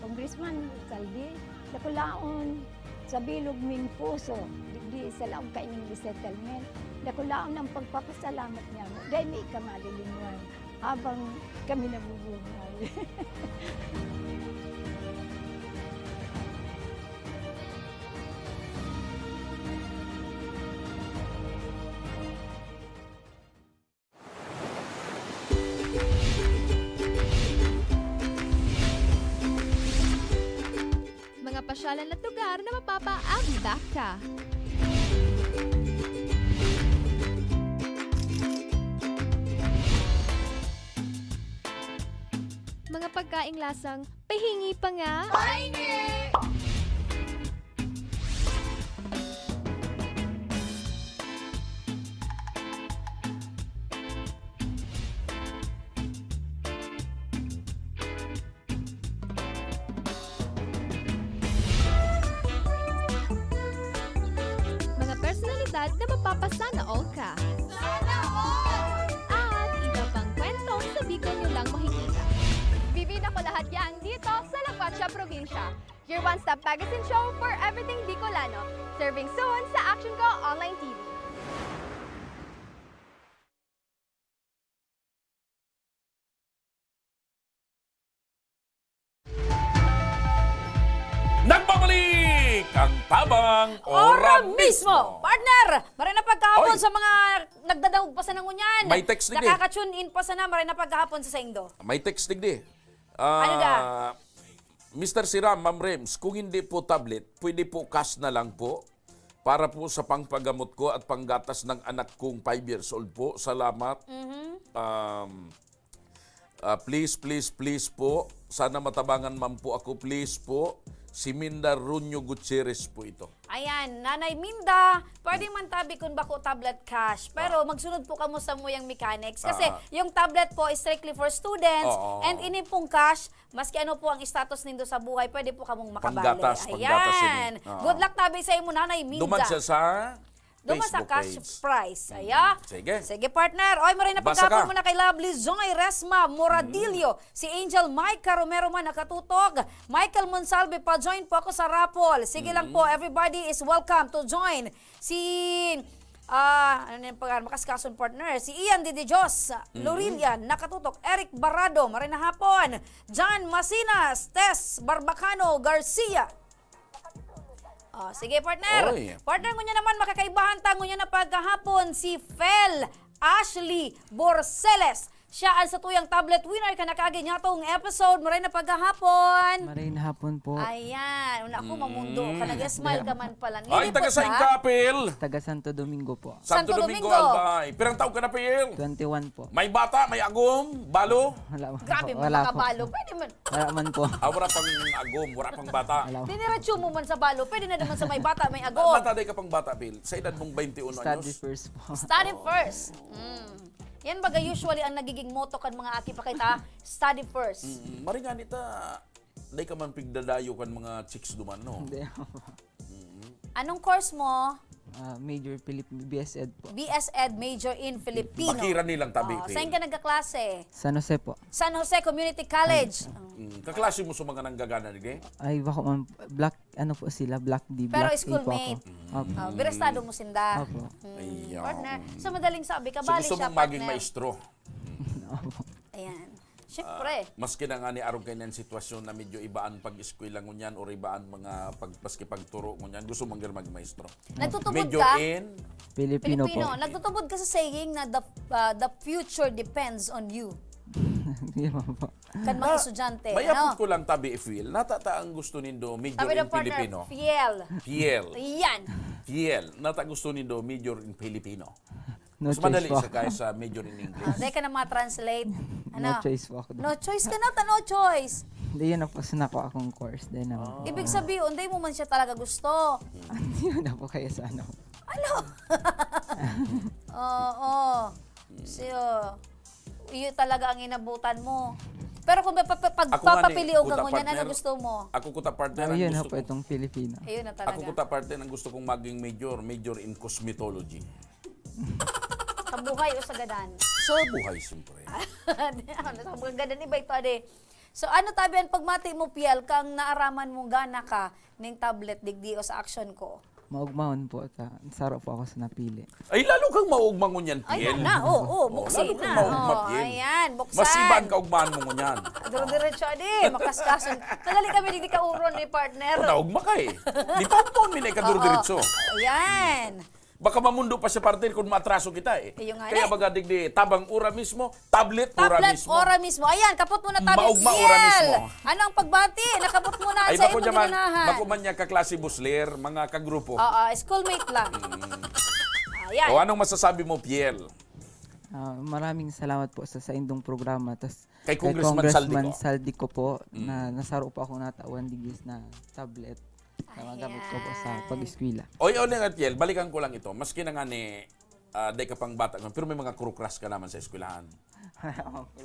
Congressman Saldi, dakulaon sa bilog ming puso, digdi sa laog kaining resettlement, dakulaon ang pagpapasalamat niamo. Dai mi ka malilingwan habang kami nabubuhay. Mga pasyalan at lugar na mapapaagda ka. Mga pagkaing lasang pahingi pa nga. Pahingi! Mga personalidad na mapapasana all ka. Sana all! At iba pang kwentong sa Bicol nyo lang makikita. Bibida ko lahat yan dito sa La Guacha Probinsya. Your one-stop magazine show for everything Bicolano. Serving soon sa Action Ko Online T V. Nagbabalik ang Tabang Ora Mismo! Partner, maray na pagkahapon Oy! sa mga nagdadaog pa sana ngunyan. May text digdi. Nakaka-tune in pa sana, maray na pagkahapon sa saindo. May text digdi. Ano da? Ah, Mister Siram, Ma'am Rems, kung hindi po tablet, pwede po cash na lang po para po sa pangpagamot ko at panggatas ng anak kong five years old po. Salamat. Mhm. Um, ah, please, please, please po. Sana matabangan man po ako, please po. Si Minda Runyo Gutierrez po ito. Ayan, Nanay Minda, pwede man tabi kun bako tablet cash, pero Ah. magsunod po kamo sa muyang mechanics. Kasi Ah. yung tablet po is strictly for students, Oo. and ini pong cash, maski ano po ang status nindo sa buhay, pwede po kamong makabali. Panggatas, panggatas Ayan. ini. Oo. Good luck tabi sa imo, Nanay Minda. Duman siya sa Duman sa Facebook cash page. prize. Mm. Aya. Sige. Sige, partner. Oy, maray na Basa pagkahapon ka. muna kay Lovely Zoe Resma Moradillo, Mm. si Angel Mike Caromero man nakatutok. Michael Monsalve, pa-join po ako sa raffle. Sige lang Mm. po, everybody is welcome to join. Si, ah, ano na yung pangalan? Makaskason, partner. Si Ian Didijos, Mm. Lorilian, nakatutok. Eric Barado, maray na hapon. John Masinas, Tess Barbacano Garcia. Oh, sige, partner. Oy. Partner, ngunyan naman, makakaibahan ta ngunyan na pagkahapon si Fel Ashley Borceles. Siya ang satuyang tablet winner kan nakaagi niyatong episode. Maray na paghahapon. Maray na hapon po. Ayan. Una ako, mamundo ka. Mm. Nag-smile ka man pala. Ay, ngilipot taga saan ka? Ka, Pil? Taga Santo Domingo po. Santo Santo Domingo, Domingo. Albay. Pirang taon ka na, Pil? Twenty-one po. May bata, may agom, balo? Wala man Grabe po. Mo Wala po. Makabalo. Pwede man. Wala man po. Ah, wala pang agom, wala pang bata. Wala po. Diniretso mo man sa balo. Pwede na naman sa may bata, may agom. Mataday ka pang bata, Pil. Sa edad mong twenty-one Study anyos? First po. Study first. Mm. Yan baga usually ang nagiging motto kan mga aki pa kita, study first. Mm, maring ani ta, dai ka man pigdadayo kan mga chicks duman, no? Hindi. Mm. Anong course mo? Ah, major Filip-, B S Ed po. B S Ed, major in Filipino. Bakiran nilang tabi, Oh, Pin. Saan ka nagkaklase? San Jose po. San Jose Community College. Ay. Mm, kaklase mo sa mga nanggagana, di ba? Ay, bako man, black, ano po sila, black D, Pero black A po ako. Schoolmate? Opo. Oh, birestado mo sinda. Opo. Mm, Ayaw. Partner. Sa madaling sabi, So, kabali gusto siya, mong maging partner. Maestro? Opo. Ayan. Siyempre. Ah, maski na nga ni arog kayo ng sitwasyon na medyo ibaan pag-eskwela ngunyan or ibaan mga pag-, maski pagturo ngunyan, gusto mong maging maestro? Nagtutubod Major ka? In? Filipino Filipino. Po. Nagtutubod ka sa saying na the, ah, the future depends on you. Di ba po? Kan mga Ah, estudyante, mayapot ano? Ko lang tabi, Phil. Natata ang gusto nindo, major Sabi in ng partner, Filipino. Fiel. Fiel. Yan. Fiel. Nata gusto nindo, major in Filipino. No Mas choice madali po. Sa kaysa major in English. Ah, dahil ka na mga translate. Ano? No choice po ako. No choice ka na, ta no choice. Hindi, yun na po sa nako akong course. Di na. Ah. Ibig sabihin, hindi mo man siya talaga gusto. Hindi na po kaya sa ano. Ano? Oo. So, iyo talaga ang inabutan mo. Pero kung may papa-, pag Ako nga ni, papapilion ka kuta ngunyan, ano partner, gusto mo? Ako kuta partner, Oh, ang yun gusto na po ko itong Filipino. Ayun na talaga. Ako kuta partner, ang gusto kong maging major, major in cosmetology. Sa buhay o sa gadan? Sa buhay, siyempre. Ano, sa mga gadan, iba ito, ade. So, ano tabi ang pagmati mo, Piel, kang naaraman mong gana ka ning tablet, digdi o sa action ko? Maugmahon po, ta, saro po ako sa napili. Ay, lalo kang maugma ngunyan, Ay, Piel. na, oo, oo, Oh, buksi lalo kang na. Maugma, Oh, Piel. Ayan, buksan. Masiba ang kaugmahan mo ngunyan. Duro-diretso, ade, makaskason. Kadali kami digdi kauron ni partner. Oh, naugma ka eh. Di pa po, minay ka Oo. Duro-diretso. Ayan. Baka mamundo pa siya, partner, kung maatraso kita, eh. Iyo nga, Kaya eh. Baga, digdi, tabang ura mismo, tablet ura Tablet mismo. Ora mismo. Ayan, kapot mo na tablet. Maugma ora Yel! Mismo. Ano ang pagbati? Nakapot mo na Ay, sa bako imong naman, inunahan. Bako man niya kaklase busler, mga kagrupo. Oo, schoolmate lang. Mm. Ayan. O, anong masasabi mo, Piel? Ah, maraming salamat po sa saindong programa. Tas Kay kay Congressman Saldi Congressman ko. Saldi ko po, Mm. na nasaro po akong natawan digis na tablet. Na magamit ko po sa Ayan. Pag-eskwela. Oy, oy, nga, Piel, balikan ko lang ito. Maski na nga ni, ah, dai ka pang bata, pero may mga kurukras ka naman sa eskwelahan.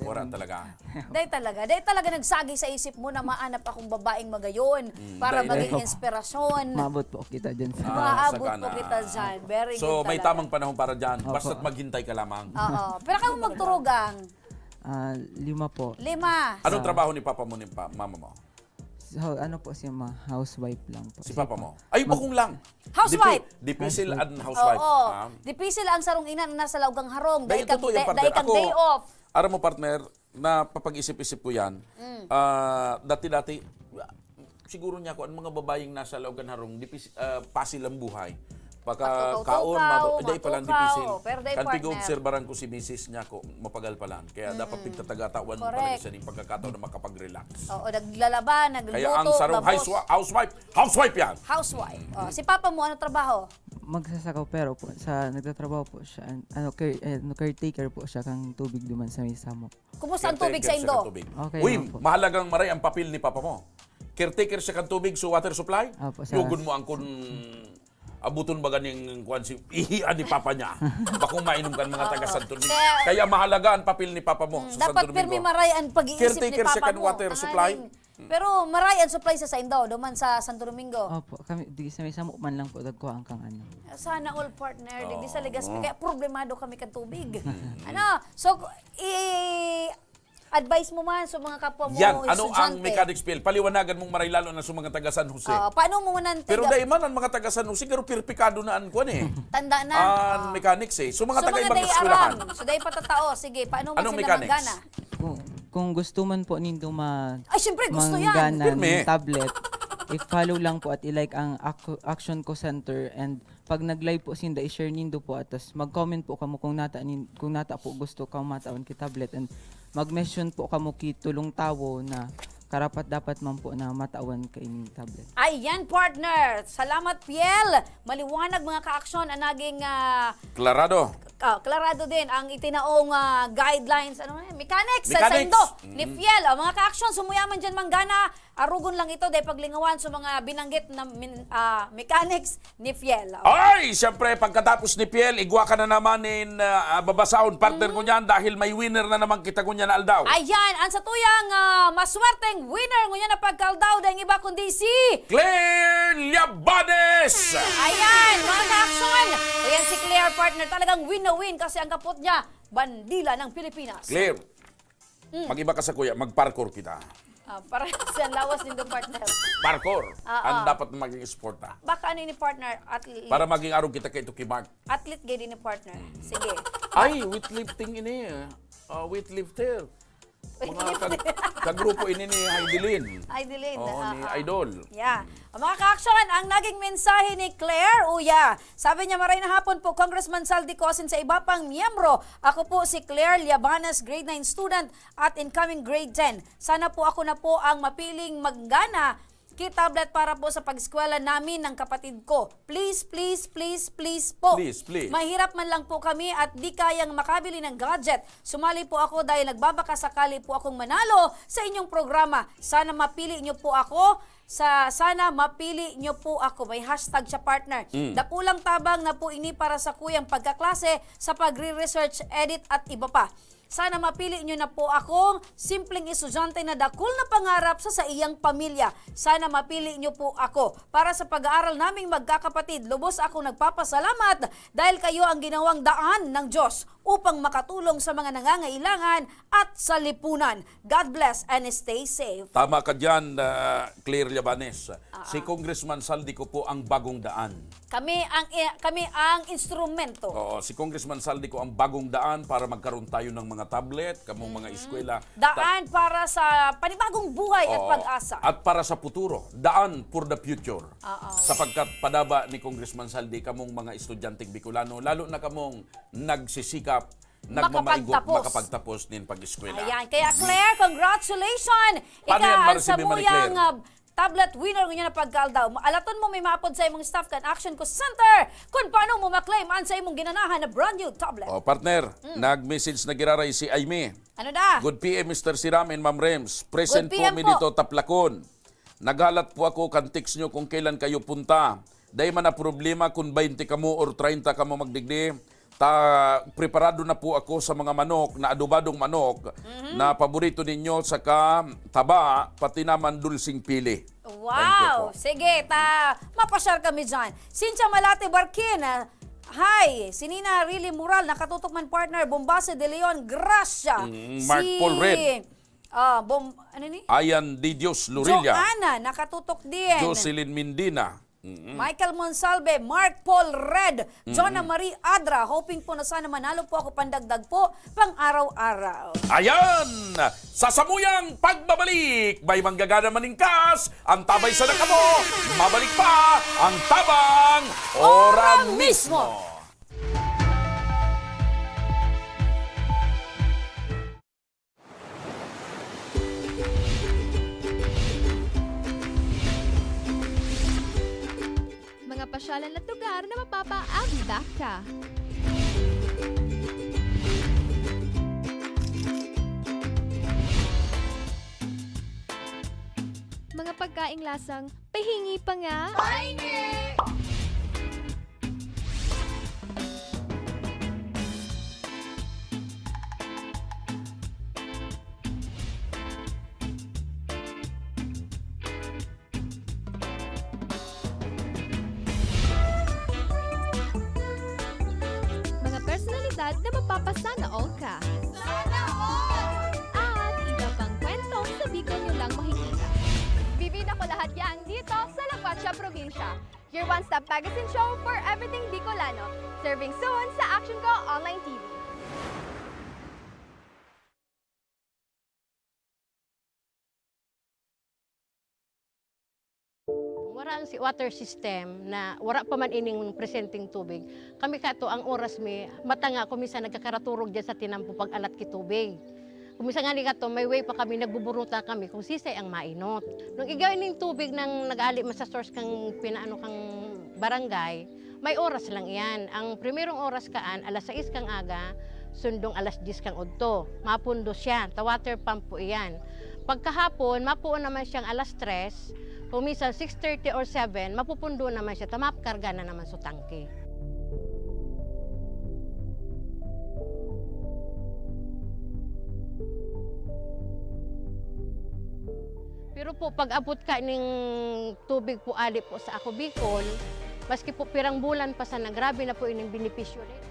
Wala talaga. Dai talaga. Dai talaga nagsagi sa isip mo na maanap akong babaeng magayon Mm, para dai, dai. Maging inspirasyon. Maabot po kita dyan sa Ah, Maabot sagana. po kita dyan. Very So, good may talaga. Tamang panahon para dyan. Opo. Basta't maghintay ka lamang. Oo. Pero kayo magturugang? Ah, lima po. Lima. Anong Ah. trabaho ni papa mo, ni pa-, mama mo? So, ano po siya, ma-, housewife lang po. Si Siya papa po. Mo? Ay, Mag- bakong lang. Housewife. Dipi-, dipisil Housewife. An housewife. Oo. Ah. Dipisil ang sarong ina na nasa laugang harong. Dahil Dahil kang totoo yan, de-, partner. Dahil kang Ako, day off. Aram mo, partner, na papag-isip-isip ko yan. Mm. Ah, dati-dati, siguro niya ako, ang mga babayeng nasa laugang harong, dipis-, ah, pasil ang buhay. Pagka Pagkakaukaw, kaon, mado-, dai pa lang matukaw, dipisil. Pero dai Kan partner. Pig-obserbaran ko si misis niya ko, mapagal pa lang. Kaya dapat Mm-mm. Pigtatagatawan mo Correct. Talaga siya ng pagkakataon na makapag-relax. Oo, naglalaba, Kaya ang nagluluto, sarong babos. Housewi-, housewife, housewife yan! Housewife. Oh, si papa mo, ano trabaho? Magsasaka, pero po, sa, nagtatrabaho po siya, an-, ano, care-, eh, ano, caretaker po siya kang tubig duman sa may samok. Kumusta ang tubig sa Caretaker siya Indo? Kang tubig. Okay Uy, lang po. Mahalagang maray ang papel ni papa mo. Caretaker siya kang tubig, so water supply? Opo, sa Yugon mo ang kun-, abuton ba ganing kuwan si ihian ni papa niya? Bakong mainom kan mga Oo. Taga Santo Domingo. Kaya Kaya mahalaga ang papel ni papa mo Mm, sa dapat Santo Domingo. Pirmi maray ang pag-iisip ni Caretaker siya papa kan mo. Water Ang supply? Aning, pero maray ang supply sa Saindao, duman sa Santo Domingo. Opo, kami, di sa may samok man lang po, dagko ang kang ano. Sana all partner, di, di sa Oo. Legazpi. Kaya problemado kami kan tubig. Mm. Ano? So, i-, advice mo man sa mga kapwa mo Yan, ano ang estudyante? Mechanics field? Paliwanagan mong maray lalo na sa mga taga San Jose. Oo, paano mo man ang Pero taga- dai man ang mga taga San Jose, pero pirpikado na an kwan eh. Tanda na. An Oo. Mechanics eh. So, mga So, taga mga ibang dai eskwelahan. Aram. So, dai patatao. Sige, paano mo Anong sila mechanics? Manggana? Kung, kung gusto man po nindo ma-, Ay, syempre, gusto yan. Manggana Pirmi. Ng tablet, i-follow lang po at i-like ang Ac-, Action Ko Center, and pag nag-live po sinda, i-share nindo po, at tas mag-comment po kamo kung nata nin-, kung nata po gusto kamo matawan ki tablet, and mag-mention po kamo ki tulong tawo na karapat-dapat man po na matawan kaining tablet. Ayan, partner. Salamat, Piel. Maliwanag, mga ka-aksyon, ang naging, ah, Klarado. ah, klarado din ang itinaong, ah, guidelines, ano, eh, mechanics, sa Mechanics. saindo ni Mm. Piel. Ah, mga ka-aksyon, sumuyaman dyan, manggana. Arugon lang ito, dahil paglingawan sa mga binanggit na min-, ah, mechanics ni Piel. Oh. Ay, siyempre, pagkatapos ni Piel, igwa ka na naman nin, ah, babasahon, partner ko Mm. niyan, dahil may winner na naman kita ngunyan na aldaw. Ayan, ang satuyang, ah, maswerteng winner ngunyan na pagkaaldaw, dahil iba kundi si Claire Liabanes! Ayan, mga ka-aksyon! O yan si Claire, partner, talagang win na win kasi ang kapot niya, bandila ng Pilipinas. Claire, Mm. mag-iba ka sa kuya, mag-parkour kita. Ah, para sa lawas nindo, partner. Parkour. Ah, Ang ah. dapat na maging sport, ah. Baka ano ini, partner? Athlete. Para maging arog kita kay Tuki Mark. Athlete gay din ni partner. Mm. Sige. Ay, weightlifting ini, ah. Ah, weightlifter. Mga Weightlifter. kag-, kagrupo ini ni Heidelin. Heidelin, Oo, ah, ni ah. Idol. Yeah. Mm. Mga ka-aksyon, ang naging mensahe ni Claire Uya. Sabi niya, "Maray na hapon po, Congressman Saldi ko, asin sa iba pang miyembro. Ako po si Claire Liabanes, grade nine student at incoming grade ten. Sana po ako na po ang mapiling manggana ki tablet para po sa pag-eskwela namin ng kapatid ko. Please, please, please, please po. Please, please. Mahirap man lang po kami at di kayang makabili ng gadget. Sumali po ako dahil nagbabaka sakali po akong manalo sa inyong programa. Sana mapili niyo po ako. Sa, sana mapili niyo po ako." May hashtag siya, partner. Mm. Dakulang tabang na po ini para sa kuyang pagkaklase sa pagre-research, edit at iba pa. Sana mapili niyo na po akong simpleng estudyante na dakul na pangarap sa saiyang pamilya. Sana mapili niyo po ako para sa pag-aaral naming magkakapatid. Lubos akong nagpapasalamat dahil kayo ang ginawang daan ng Diyos upang makatulong sa mga nangangailangan at sa lipunan. God bless and stay safe. Tama ka dyan, ah, Claire Llabanes. Ah, Si ah. Congressman Saldi ko po ang bagong daan. Kami ang i-, kami ang instrumento. Oo, si Congressman Saldi ko ang bagong daan para magkaroon tayo ng mga tablet, kamong mga Mm. eskwela. Daan Ta- para sa panibagong buhay at Oo. pag-asa. At para sa futuro, daan for the future. Oo. Sapagkat padaba ni Congressman Saldi, kamong mga estudyanteng Bicolano, lalo na kamong nagsisikap, nagmamaigo, Makapagtapos. makapagtapos nin pag-eskwela. Ayan. Kaya, Claire, congratulations! Paano Ika yan, ang Marcy, Mimani samuyang, Claire? ah, tablet winner ngunyan na pagkaaldaw. Alaton mo may maapod sa imong staff kan Action Ko Center kung paano mo ma-claim an sa imong ginanahan na brand new tablet. Oh, partner, Mm. nag-message na giraray si Aimee. Ano na? Good P M, Mister Siram and Ma'am Rems. Present Good P M po mi po. dito, Taplacon. Naghalat po ako kan text nyo kung kailan kayo punta. Dai man na problema kung baynte kamo or treinta kamo magdigdi. Ta, preparado na po ako sa mga manok, na adobadong manok, Mhm. na paborito ninyo, saka taba, pati naman dulseng pili. Thank you Wow! po. Sige, ta, mapasyal kami dyan. Cynthia Malate Barquin, ah, hi! Si Nina Rili Moral, nakatutok man, partner. Bombase de Leon, Gracia. Mm, Mark Si, Paul Red. ah, Bom-, ano ni? Ayan, Di Dios Lorilla. Joanna, nakatutok din. Jocelyn Mindina. Mm. Michael Monsalve, Mark Paul Red, Jonah Mm. Marie Adra, hoping po na sana manalo po ako pandagdag po pang araw-araw. Ayan! Sa samuyang pagbabalik, may manggagana maningkas, ang tabay sa nakamo, mabalik pa ang Tabang Ora Ora Mismo. Mismo. Mga pasyalan at lugar na mapapaabibak ka. Mga pagkaing lasang pahingi pa nga. Pahingi! Mga personalidad na mapapasana all ka. Sana all! At iba pang kwento sa Bicol nyo lang makikita. Bibida ko lahat yan dito sa La Guacha Probinsya. Your one-stop magazine show for everything Bicolano. Serving soon sa Action Ko Online T V. Wara ang si water system na wara pa man ining presenteng tubig. Kami kato, ang oras mi, mata nga ako minsan nagkakaraturog diyan sa tinampo pag-alat ki tubig. Kung minsan nga ni kato, may way pa kami, nagbuburuta kami kung sisay ang mainot. Nung igay ning tubig nang nag-ali man sa source kang pinaano kang barangay, may oras lang iyan. Ang primerong oras kaan, alas sais kang aga, sundong alas diyes kang udto. Mapundo siya, ta water pump po iyan. Pagkahapon, mapuon naman siyang alas tres, kung minsan six thirty or seven, mapupundo naman siya, ta makarga na naman sa tangke. Pero po, pag-abot ka ning tubig po ali po sa Ako Bicol, maski po pirang bulan pa sana, grabe na po ining benepisyo rin.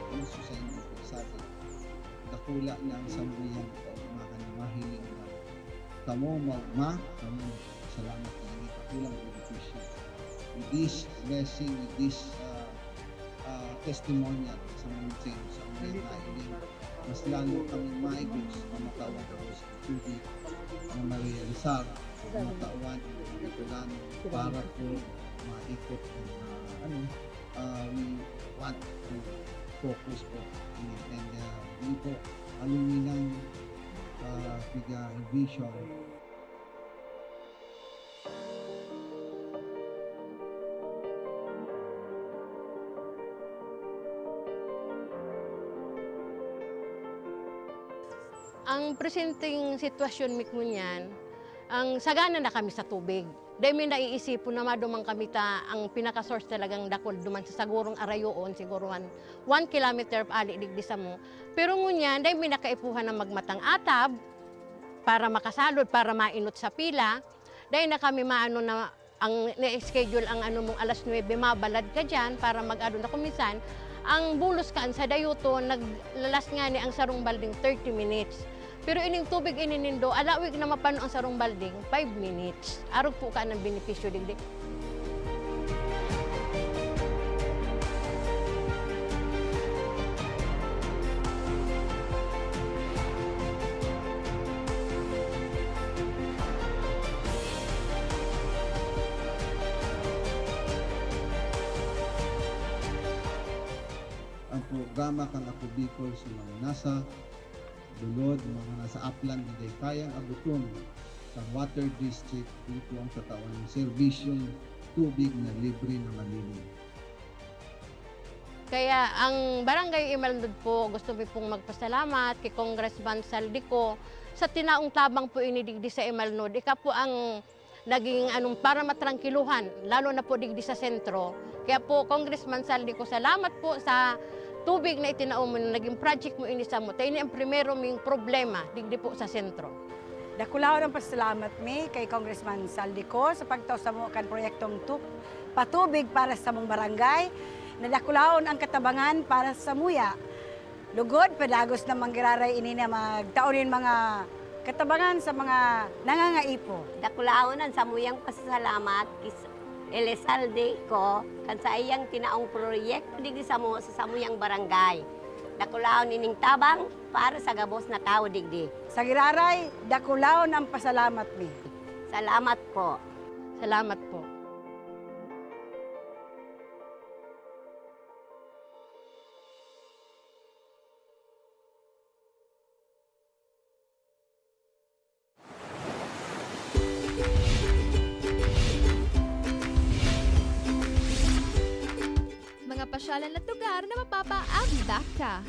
Gusto sa inyo po, sabi, dakula na ang samuyang pagmamahal na mahiling na kamo, ma-, ma-, kamo, salamat na ini, dakulang benepisyo. With this blessing, with this, ah, ah, testimonial sa mga sa mga nailing, mas lalo kami maigos na matawan ko sa tubig na ma-realisar, na matawan ang mga para po maikot ang, ah, ano, ah, we want to focus po in it. And, ah, yun po, aluminang, ah, piga vision. Ang presenteng sitwasyon mi ngunyan, ang sagana na kami sa tubig. Dai mi naiisipon na maduman kami ta ang pinaka-source talagang dakul duman sa sagurong arayoon, siguro one, one kilometer ali digdi samo. Pero ngunyan, dai mi na kaipuhan na magmatang atab para makasalod, para mainot sa pila. Dai na kami maano na ang na-schedule ang ano mong alas nuebe, mabalad ka diyan para mag-ano na. Kung minsan, ang bulos kaan sa dayoton, naglalas ngani ang sarong balding thirty minutes. Pero ining tubig ini nindo, alawig na mapano ang sarong balding, five minutes. Arog po kaan ang benepisyo digdi. Ang programa kan Ako Bicol sa mga nasa lulod, mga nasa aplan na dai kayang abuton sa water district, ito ang tatawan ng serbisyong tubig na libre na malinis. Kaya ang Barangay Imalnod po, gusto mi pong magpasalamat kay Congressman Zaldy Co sa tinaong tabang po ini digdi sa Imalnod. Ika po ang naging anong para matrangkiluhan, lalo na po digdi sa sentro. Kaya po, Congressman Zaldy Co, salamat po sa tubig na itinao mo, na naging project mo ini samo. Ta ini ang primero ming problema digdi po sa sentro. Dakulaon ang pasalamat mi kay Congressman Zaldy Co sa pagtao samo kan proyektong tu-, patubig para sa samong barangay. Nadakulaon ang katabangan para sa samuya. Lugod, padagos na manggiraray ini na magtao nin mga katabangan sa mga nangangaipo. Dakulaon ang samuyang pasasalamat kis-, Elizalde Co kan saiyang tinaong proyekto digdi samo sa samuyang barangay. Dakulaon ining tabang para sa gabos na tawo digdi. Sa giraray, dakulaon ang pasalamat mi. Salamat po. Salamat po. Mga pasyalan at lugar na mapapaabdak ka.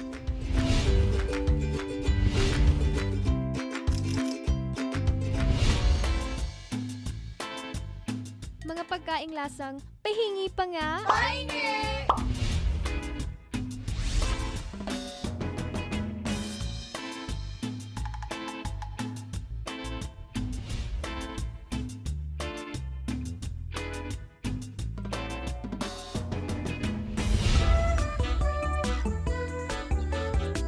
Mga pagkaing lasang pahingi pa nga. Pahingi!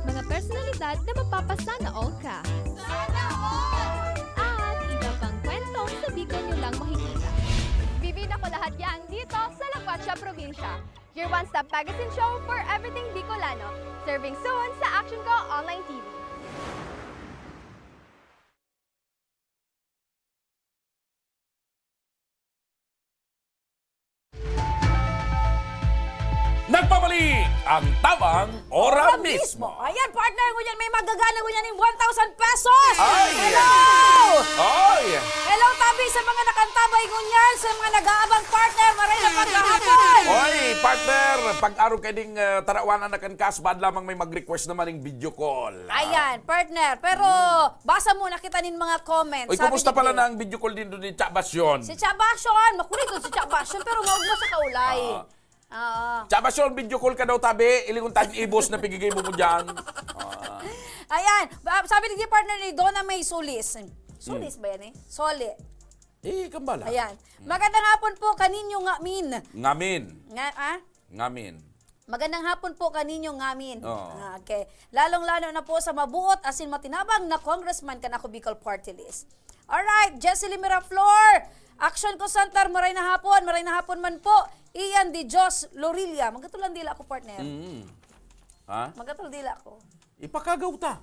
Mga personalidad na mapapasana all ka. Sana all! At iba pang kwentong sa Bicol nyo lang makikita. Your one-stop magazine show for everything Bicolano. Serving soon sa Action Ko Online T V. Nagbabalik ang Tabang Ora Mismo. Ayan, partner, ngunyan may magagana ngunyan yung one thousand pesos. Ay! Hello! Oy! Hello, tabi sa mga nakantabay ngunyan, sa mga nag-aabang partner, maray na paghahapon. Oy, partner, pag-araw kayo ding uh, tarawanan na kan kas, bad lamang may mag-request naman ng video call. Ayan, partner. Pero basa muna kita nin mga comments. Uy, Sabi kumusta ni pala Jay. na ang video call din doon ni Cha Basyon? Si Cha Basyon, makulit si Cha Basyon, pero maugma sa kaulay. Ah. Oo. Cha Basyon, video call ka daw, tabi. Ilingon tag ibos na pigigay mo mo dyan. Ah. Ayan, ba- sabi ni partner ni Donna May Solis. Solis ba yan eh? Soli. Eh, kambala. Ayan. Magandang hapon po kaninyo ngamin. Ngamin. Nga, ah? Ngamin. Magandang hapon po kaninyo ngamin. Oo. Ah, okay. Lalong-lalo na po sa mabuot asin matinabang na congressman kan Ako Bicol Party List. Alright, Jesseline Miraflor. Action ko, Santar. Maray na hapon. Maray na hapon man po. Ian Di Diyos Lorilla. Magatulang dila ako, partner. Mm. Ha? Magatulang dila ako. Ipakagaw ta.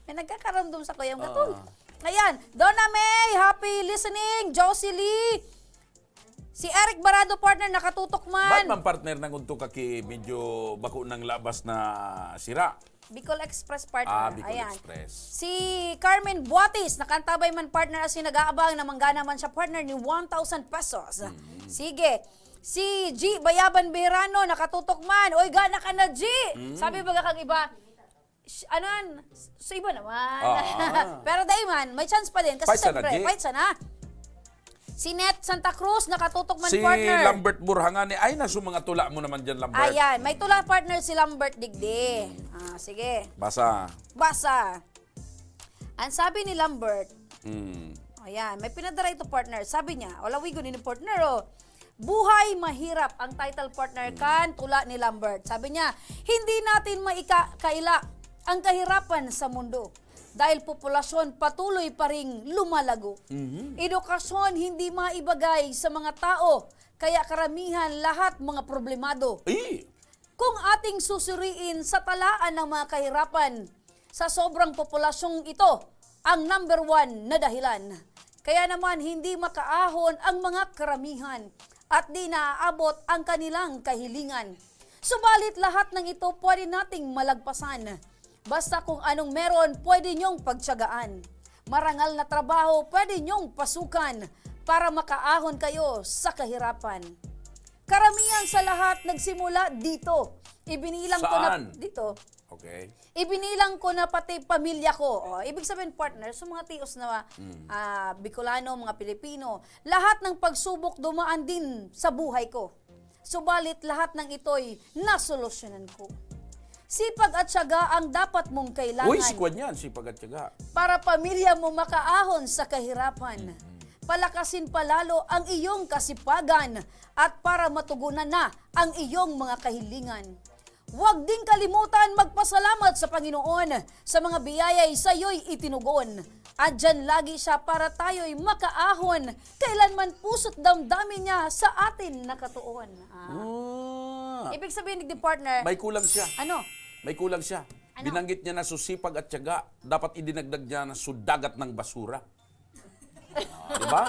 May nagkakaramdom sa kuyang gatul. Ah. Ayan. Donna May, happy listening. Josie Lee. Si Eric Barado, partner, nakatutok Ba't man. man partner nang udto ka ki medyo bako ng labas na sira? Bicol Express, partner. Ah, Bicol Ayan. Express. Si Carmen Buatis, nakantabay man, partner, as in nag-aabang na manggana man siya, partner, ni one thousand pesos. Mm. Sige. Si G Bayaban Beherano, nakatutok man. Oy, gana ka na, G! Mm. Sabi baga kang iba, "Sh- ano yan? Sa iba naman." Ah. Pero dai man, may chance pa din. Kasi Paisa na, siyempre, G. paisa na. Si Net Santa Cruz, nakatutok man, Si partner. Lambert Burhangani, ay, nasu mga tula mo naman dyan, Lambert. Ayan, may tula, partner, si Lambert Digdi. Ah, sige. Basa. Basa. Ang sabi ni Lambert, Mm. ayan, may pinadara ito, partner. Sabi niya, o, lawigon ni partner, oh. Buhay Mahirap ang title, partner, kan tula ni Lambert. Sabi niya, hindi natin maikakaila ang kahirapan sa mundo dahil populasyon patuloy pa ring lumalago. Mhm. Edukasyon hindi maibagay sa mga tao, kaya karamihan lahat mga problemado. Eh, Kung ating susuriin sa talaan ng mga kahirapan, sa sobrang populasyong ito, ang number one na dahilan. Kaya naman hindi makaahon ang mga karamihan at di naaabot ang kanilang kahilingan. Subalit lahat ng ito pwede nating malagpasan. Basta kung anong meron, pwede niyong pagtiyagaan. Marangal na trabaho, pwede niyong pasukan para makaahon kayo sa kahirapan. Karamihan sa lahat nagsimula dito. Ibinilang ko na Saan? dito. Okay. Ibinilang ko na pati pamilya ko. O, ibig sabihin, partner, sa mga tios na ah, Bicolano, mga Pilipino, lahat ng pagsubok dumaan din sa buhay ko. Subalit lahat ng ito'y nasolusyonan ko. Sipag at tiyaga ang dapat mong kailangan Uy, si Kwan yan, sipag at tiyaga. para pamilya mo makaahon sa kahirapan. Palakasin pa lalo ang iyong kasipagan at para matugunan na ang iyong mga kahilingan. Huwag ding kalimutan magpasalamat sa Panginoon sa mga biyaya'y sayo'y itinugon. Andyan lagi siya para tayo'y makaahon kailanman puso't damdamin niya sa atin nakatuon. Ah. Ah. Ibig sabihin, di partner, May kulang siya. ano? May kulang siya. Ano? Binanggit niya na susipag at tiyaga, dapat idinagdag niya na sudagat ng basura. Ah, di ba?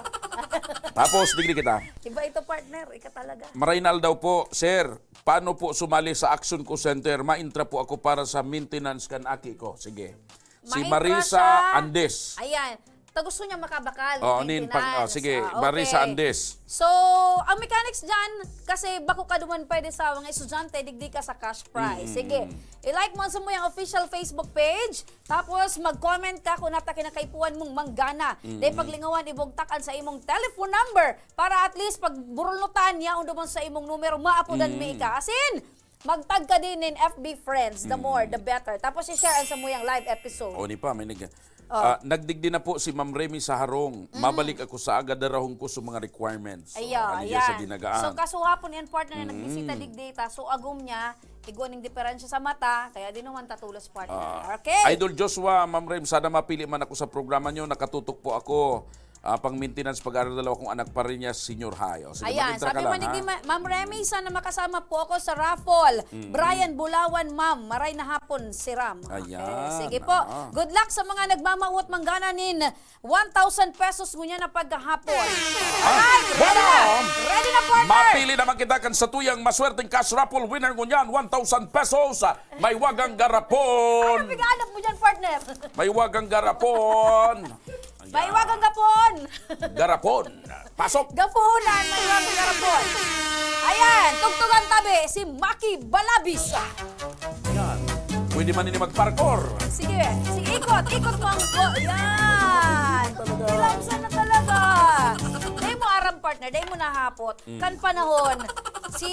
Tapos, digdi kita. Iba ito, partner. Ika talaga. Maraynal daw po, "Sir, paano po sumali sa Action Call Center? Maintra po ako para sa maintenance kan aki ko." Sige. Si Maintra Marisa siya. Andes. Ayan. Ta gusto niya makabakal. Oh, nin pang- Maintenance. oh, sige, Ah, okay. Marisa Andes. So, ang mechanics dyan, kasi bako ka duman pwede sa mga estudyante, digdi ka sa cash prize. Mm. Sige. I-like mo sa mo yung official Facebook page. Tapos, mag-comment ka kung nata kinakaipuhan mong manggana. Mm. Dahil paglingawan, ibugtakan sa imong telephone number para at least pag burulnutan niya, duman sa imong numero, maapudan Mm. mi ika. As in, magtag ka din in F B friends. The more, the better. Tapos, i-share ang sa muyang live episode. O, ni pa, may nag- Oh. Ah, nagdigdi na po si Ma'am Remy sa harong. Mabalik ako sa aga, darahon ko sa mga requirements. So, Ayan, ano dyan sa ayan. dinagaan? So, kasuhapon yan, partner, na Mm. nagbisita digdi ta. So, agom niya, igwa ning diferensya sa mata, kaya di naman tatulos, partner. Ah, Okay? Idol Joshua, Ma'am Rem, sana mapili man ako sa programa nyo. Nakatutok po ako. Ah, pang-maintenance, pag-aaral daw akong anak pa rin niya, senior high. O, sige, Ayan, mag-entra sabi ka lang, man ni ha? Ma-, Ma'am Remy, "Sana makasama po ako sa raffle." Mm. Brian Bulawan, ma'am. Maray na hapon, siram. Okay, Ayan, sige po. ah. Good luck sa mga nagmamawot manggana nin one thousand pesos ngunyan na pagkahapon. Ah, Alright, ready na. Bam! Ready na, partner. Mapili naman kita kan satuyang maswerteng cash raffle winner ngunyan, one thousand pesos. May wagang garapon. Ano pig-aanap mo dyan, partner? May wagang garapon. Ayan. May wagang gapon. Garapon. Pasok. Gapunan, may wagang garapon. Ayan, tugtugan tabi si Maki Balabis. Ayan. Pwede man ini mag-parkour. Sige, sige, ikot, ikot mo ang go. Yan. Talaga. Ilamsan na talaga. Dahil mo aram, partner, dahil mo nahapot. Mm. Kan panahon, si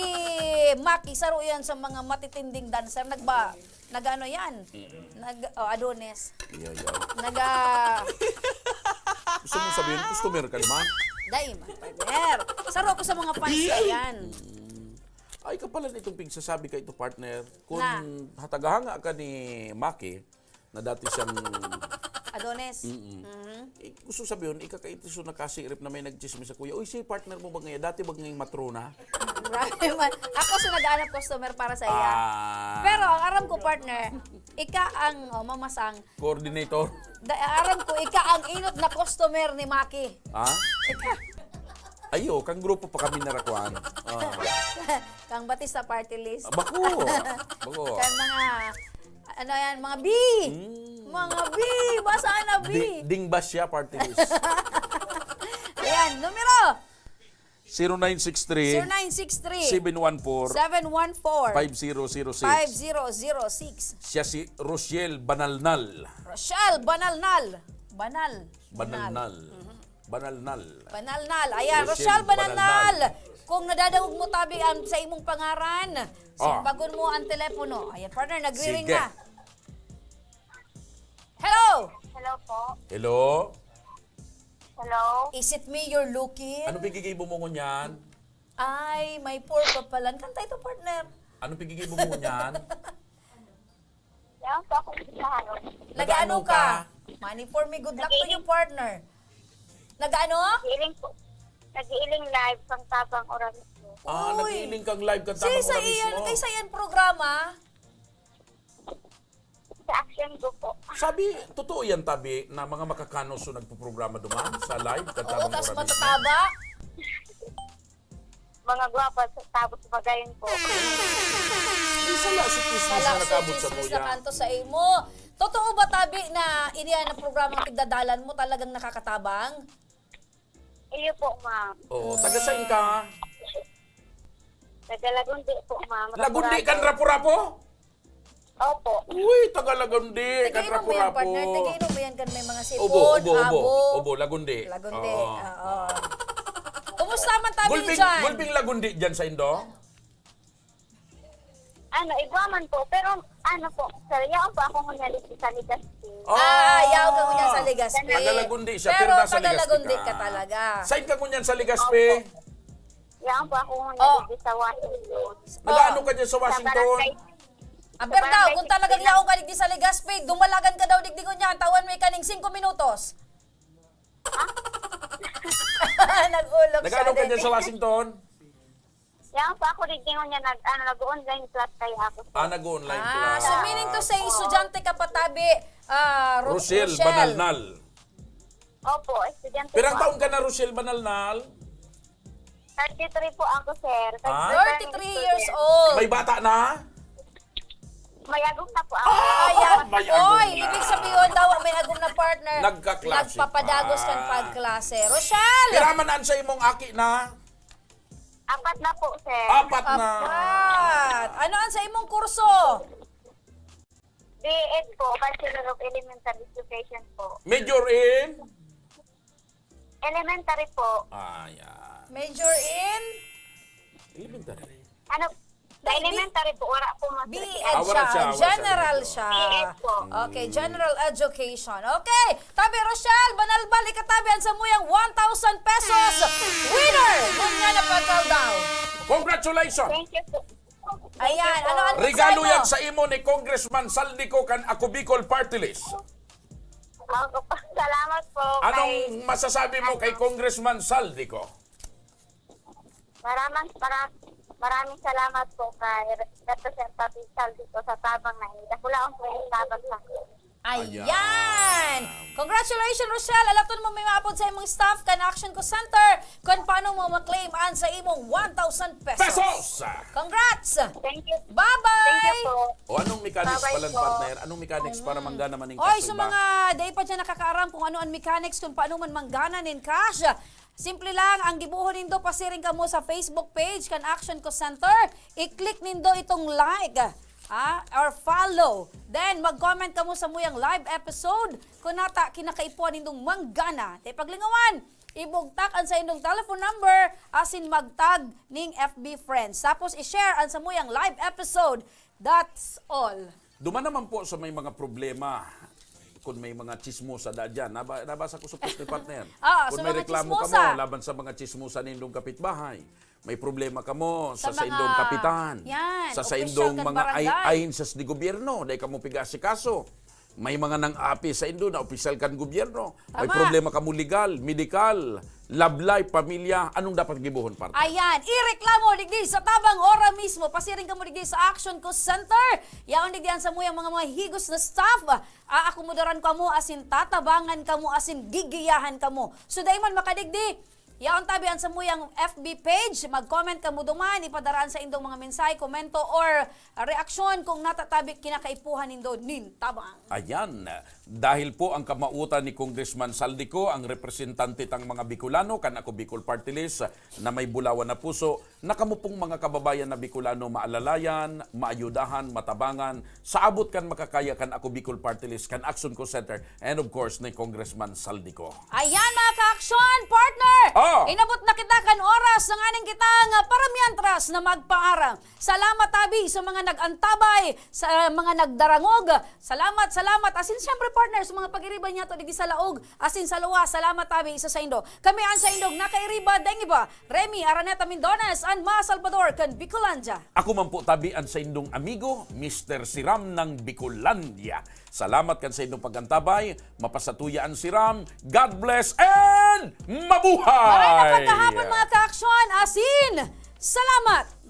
Maki, saro yan sa mga matitinding dancer. Nagba, nag-ano yan? Mm. Nag, oh, Adonis. Yeah, yeah. Naga- Gusto mong sabihin, customer ka naman? Dai man, partner. Saro ko sa mga fans na yan. Mm. Ay, kapalan itong pigsasabi ka ito, partner. Kung Na. hatagahanga ka ni Maki, na dati siyang Adonis. Mm-mm. Mhm. Eh, gusto sabihin, ika ka ito so nakasirip na may nagchismis sa kuya. "Uy, si partner mo ba ngayon? Dati ba ngayong matrona?" Grabe man. Ako sa nag-aanap customer para sa iya. Ah. Pero ang aram ko, partner, ika ang, oh, mamasang. Coordinator. Da-, aram ko, ika ang inot na customer ni Maki. Ha? Ika. Ayo, kang grupo pa kami narakuan. Ah. Kang Batista Party List. Ah, bako. Bako. Kang mga, ano yan, mga B. Mm. Mga B. Basa na B. Di-, Ding Basya Party List. Ayan, numero. Zero nine six three, Zero nine six three, seven one four, seven one four, five zero zero six. Five zero zero six. Siya si Rochelle Banalnal. Rochelle Banalnal. Banal. Banalnal. Mhm. Banalnal. Banalnal. Ayan, Rochelle Rochelle Banalnal. Banalnal. Kung nadadangog mo tabi ang sa imong pangaran, Ah. simbagon mo ang telepono. Ayan, partner, nagri-ring Sige. na. Hello! Hello po. Hello? Hello? Is it me you're looking? Ano pigigibo mo ngunyan? Ay, may poor pa pala. Kanta ito, partner. Ano pigigibo mo ngunyan? Yan po ako sa harap. Nag-ano Nag-ano ka? ka? Money for me. Good luck to Nag-iiling- you, partner. Nag-ano? Nag-iiling po. Nag-iiling live kang Tabang Oras po. Ah, Uy. nag-iiling kang live kang Tabang Oras mismo. Sisa iyan, kaysa iyan programa? Sa action ko po. Sabi, totoo yan, tabi, na mga makakanos so nagpuprograma duman sa live, Oo, katabi tas mo kami. matataba. Mga gwapa sa tapos magayon po. Di sala si Kismis Wala na si nag-abot sa Kismis na kuya. kanto sa imo. Totoo ba, tabi, na iniyan ang programa ang tigdadalan mo talagang nakakatabang? Iyo po, ma'am. Oo, taga saan ka? Taga Lagundi po, ma'am. Lagundi kan Rapu-Rapu? Rapu-Rapu? Opo. Uy, taga Lagundi kan Rapu-Rapu. Taga-inom mo yan, partner? Taga-inom mo yan kan may mga sipon, Obo, obo, obo. abo? Obo, Lagundi. Lagundi, Oo. oo. Kumusta man tabi Gulping, dyan? Gulping Lagundi dyan sa Indo? Ano, igwa man po. Pero, ano po, sir, yaon po ako ngunyan dito sa Legazpi. Ah, yaon ka ngunyan sa Legazpi. Taga Lagundi siya, Pero pero nasa Legazpi taga Lagundi ka. ka talaga. Saan ka ngunyan sa Legazpi? Opo. Yaon po ako ngunyan Oh. dito sa Washington. Nag-ano Oh. ka dyan sa Sa Washington? barangay. Aber Sa daw, barangay kung talagang sixty-nine. yaon ka digdi sa Legazpi, dumalagan ka daw digdi ngunyan, tawan mo ikaning singko minutos. Ha? Nag-ulog siya, Nag-ano ka dyan sa Washington? Yaon pa ako, di gingon niya, nag, ano, nag-online class kaya ako. Ah, nag-online Ah, class. so meaning to say, Oo. estudyante ka pa tabi, ah, Ro-, Rochelle Rochelle. Banalnal. Opo, estudyante Pirang po taon ako. ka na, Rochelle Banalnal? Thirty-three po ako, sir. Ah? Thirty-three years Student. old. May bata na? May agom na po ako. Ah, Ayan. may agom Oy, na. ibig sabihin daw, may agom na partner. Nagkaklase Nagpapadagos pa. kan pagklase. Rochelle! Pira man an sa imong aki na? Apat na po, sir. Apat na. Apat. Ano ang sa imong kurso? B Ed po, Bachelor of Elementary Education po. Major in? Elementary po. Ah, yan. Major in? Elementary. Ano? Sa Hindi. elementary po, wala po, ma'am. B Ed Ah, wala siya. siya, wala siya General elementary. siya. B Ed po. Okay, Mm. general education. Okay, tabi Rochelle Banalbal, ikatabi ang samuyang one thousand pesos winner! Ngunyan na pagkaldaw. Congratulations! Thank you po. Ayan, Thank you ano po. ang Regalo mensahe mo? yan sa imo ni Congressman Saldico kan Ako Bicol Party List. Ako po, salamat po kay... Anong masasabi mo kay Congressman Saldico? Maraming, mara, maraming salamat po kay Re- Representative Saldico sa tabang na ini. Dakulaon po yung tabang sa akin. Ayan! Congratulations, Rochelle! Alaton mo may maapod sa imong staff kan Action Call Center kung paano mo ma-claim an sa imong one thousand pesos. Pesos! Congrats! Thank you. Bye-bye! Thank you po. O anong mechanics Bye-bye palan, po. Partner? Anong mechanics para manggana man ning Oy, kaso sa ba? mga dai pa dyan nakakaaram kung ano ang mechanics kung paano man manggana nin cash, simple lang, ang gibuhon nindo, pasiring kamo sa Facebook page kan Action Call Center, i-click nindo itong like ah, or follow. Then, mag-comment kamo sa muyang live episode kung nata kinakaipuhan nindong manggana. Te paglingawan, ibugtak ang sa indong telephone number asin mag-tag ning F B friends. Tapos, i-share ang sa muyang live episode. That's all. Duman naman po sa may mga problema, kung may mga chismosa da dyan. Naba, nabasa ko sa post ni Partner. Ah, Kung sa may mga reklamo chismosa. kamo laban sa mga chismosa nindong kapitbahay, may problema kamo sa, Sa sa indong mga- kapitan, Yan, sa, sa opisyal indong kan mga ay, barangay. ahensya de gobyerno, dai kamo piga-asikaso. May mga nang-api sa indo na opisyal kan gobyerno. May Tama. Problema kamo legal, medikal, love life, pamilya. Anong dapat gibuhon, Partner? Ayan, ireklamo digdi sa tabang ora mismo. Pasiring kamo digdi sa Action Call Center. Yaon digdi ang samuyang mga, mga higos na staff. Aakomodaran kamo asin tatabangan kamo asin gigiyahan kamo. So, dai man makadigdi, yaon tabi ang samuyang F B page. Mag-comment kamo duman, ipadaraan sa indong mga mensahe, komento, or ah, reaksyon kung natatabi kinakaipuhan nindo nin tabang. Ayan. Dahil po ang kamautan ni Congressman Saldico, ang representante tang mga Bicolano, kan Ako Bicol Party List, na may bulawan na puso, na kamo pong mga kababayan na Bicolano maalalayan, maayudahan, matabangan, sa abot kan makakaya kan Ako Bicol Party List, kan Action Call Center, and of course, ni Congressman Saldico. Ayan, mga ka-action, partner! Oh! Inabot na kita kan oras na nganing kita nga para mientras na magpaaram. Salamat tabi sa mga nag-antabay, sa mga nagdarangog. Salamat, salamat. Asin, siyempre, partner, sa mga pag-iriba niya to, digdi sa laog. Asin, sa luwas, salamat tabi sa saindo. Kami ang saindong nakairiba, daing iba, Remy Araneta Mindones, and Ma Salvador, kan Bicolandia. Ako man po tabi ang saindong amigo, Mister Siram ng Bicolandia. Salamat kan saindong pag-antabay, mapasatuya ang Siram. God bless and mabuhay! Maray na pagkahapon, mga ka-action. Asin, salamat!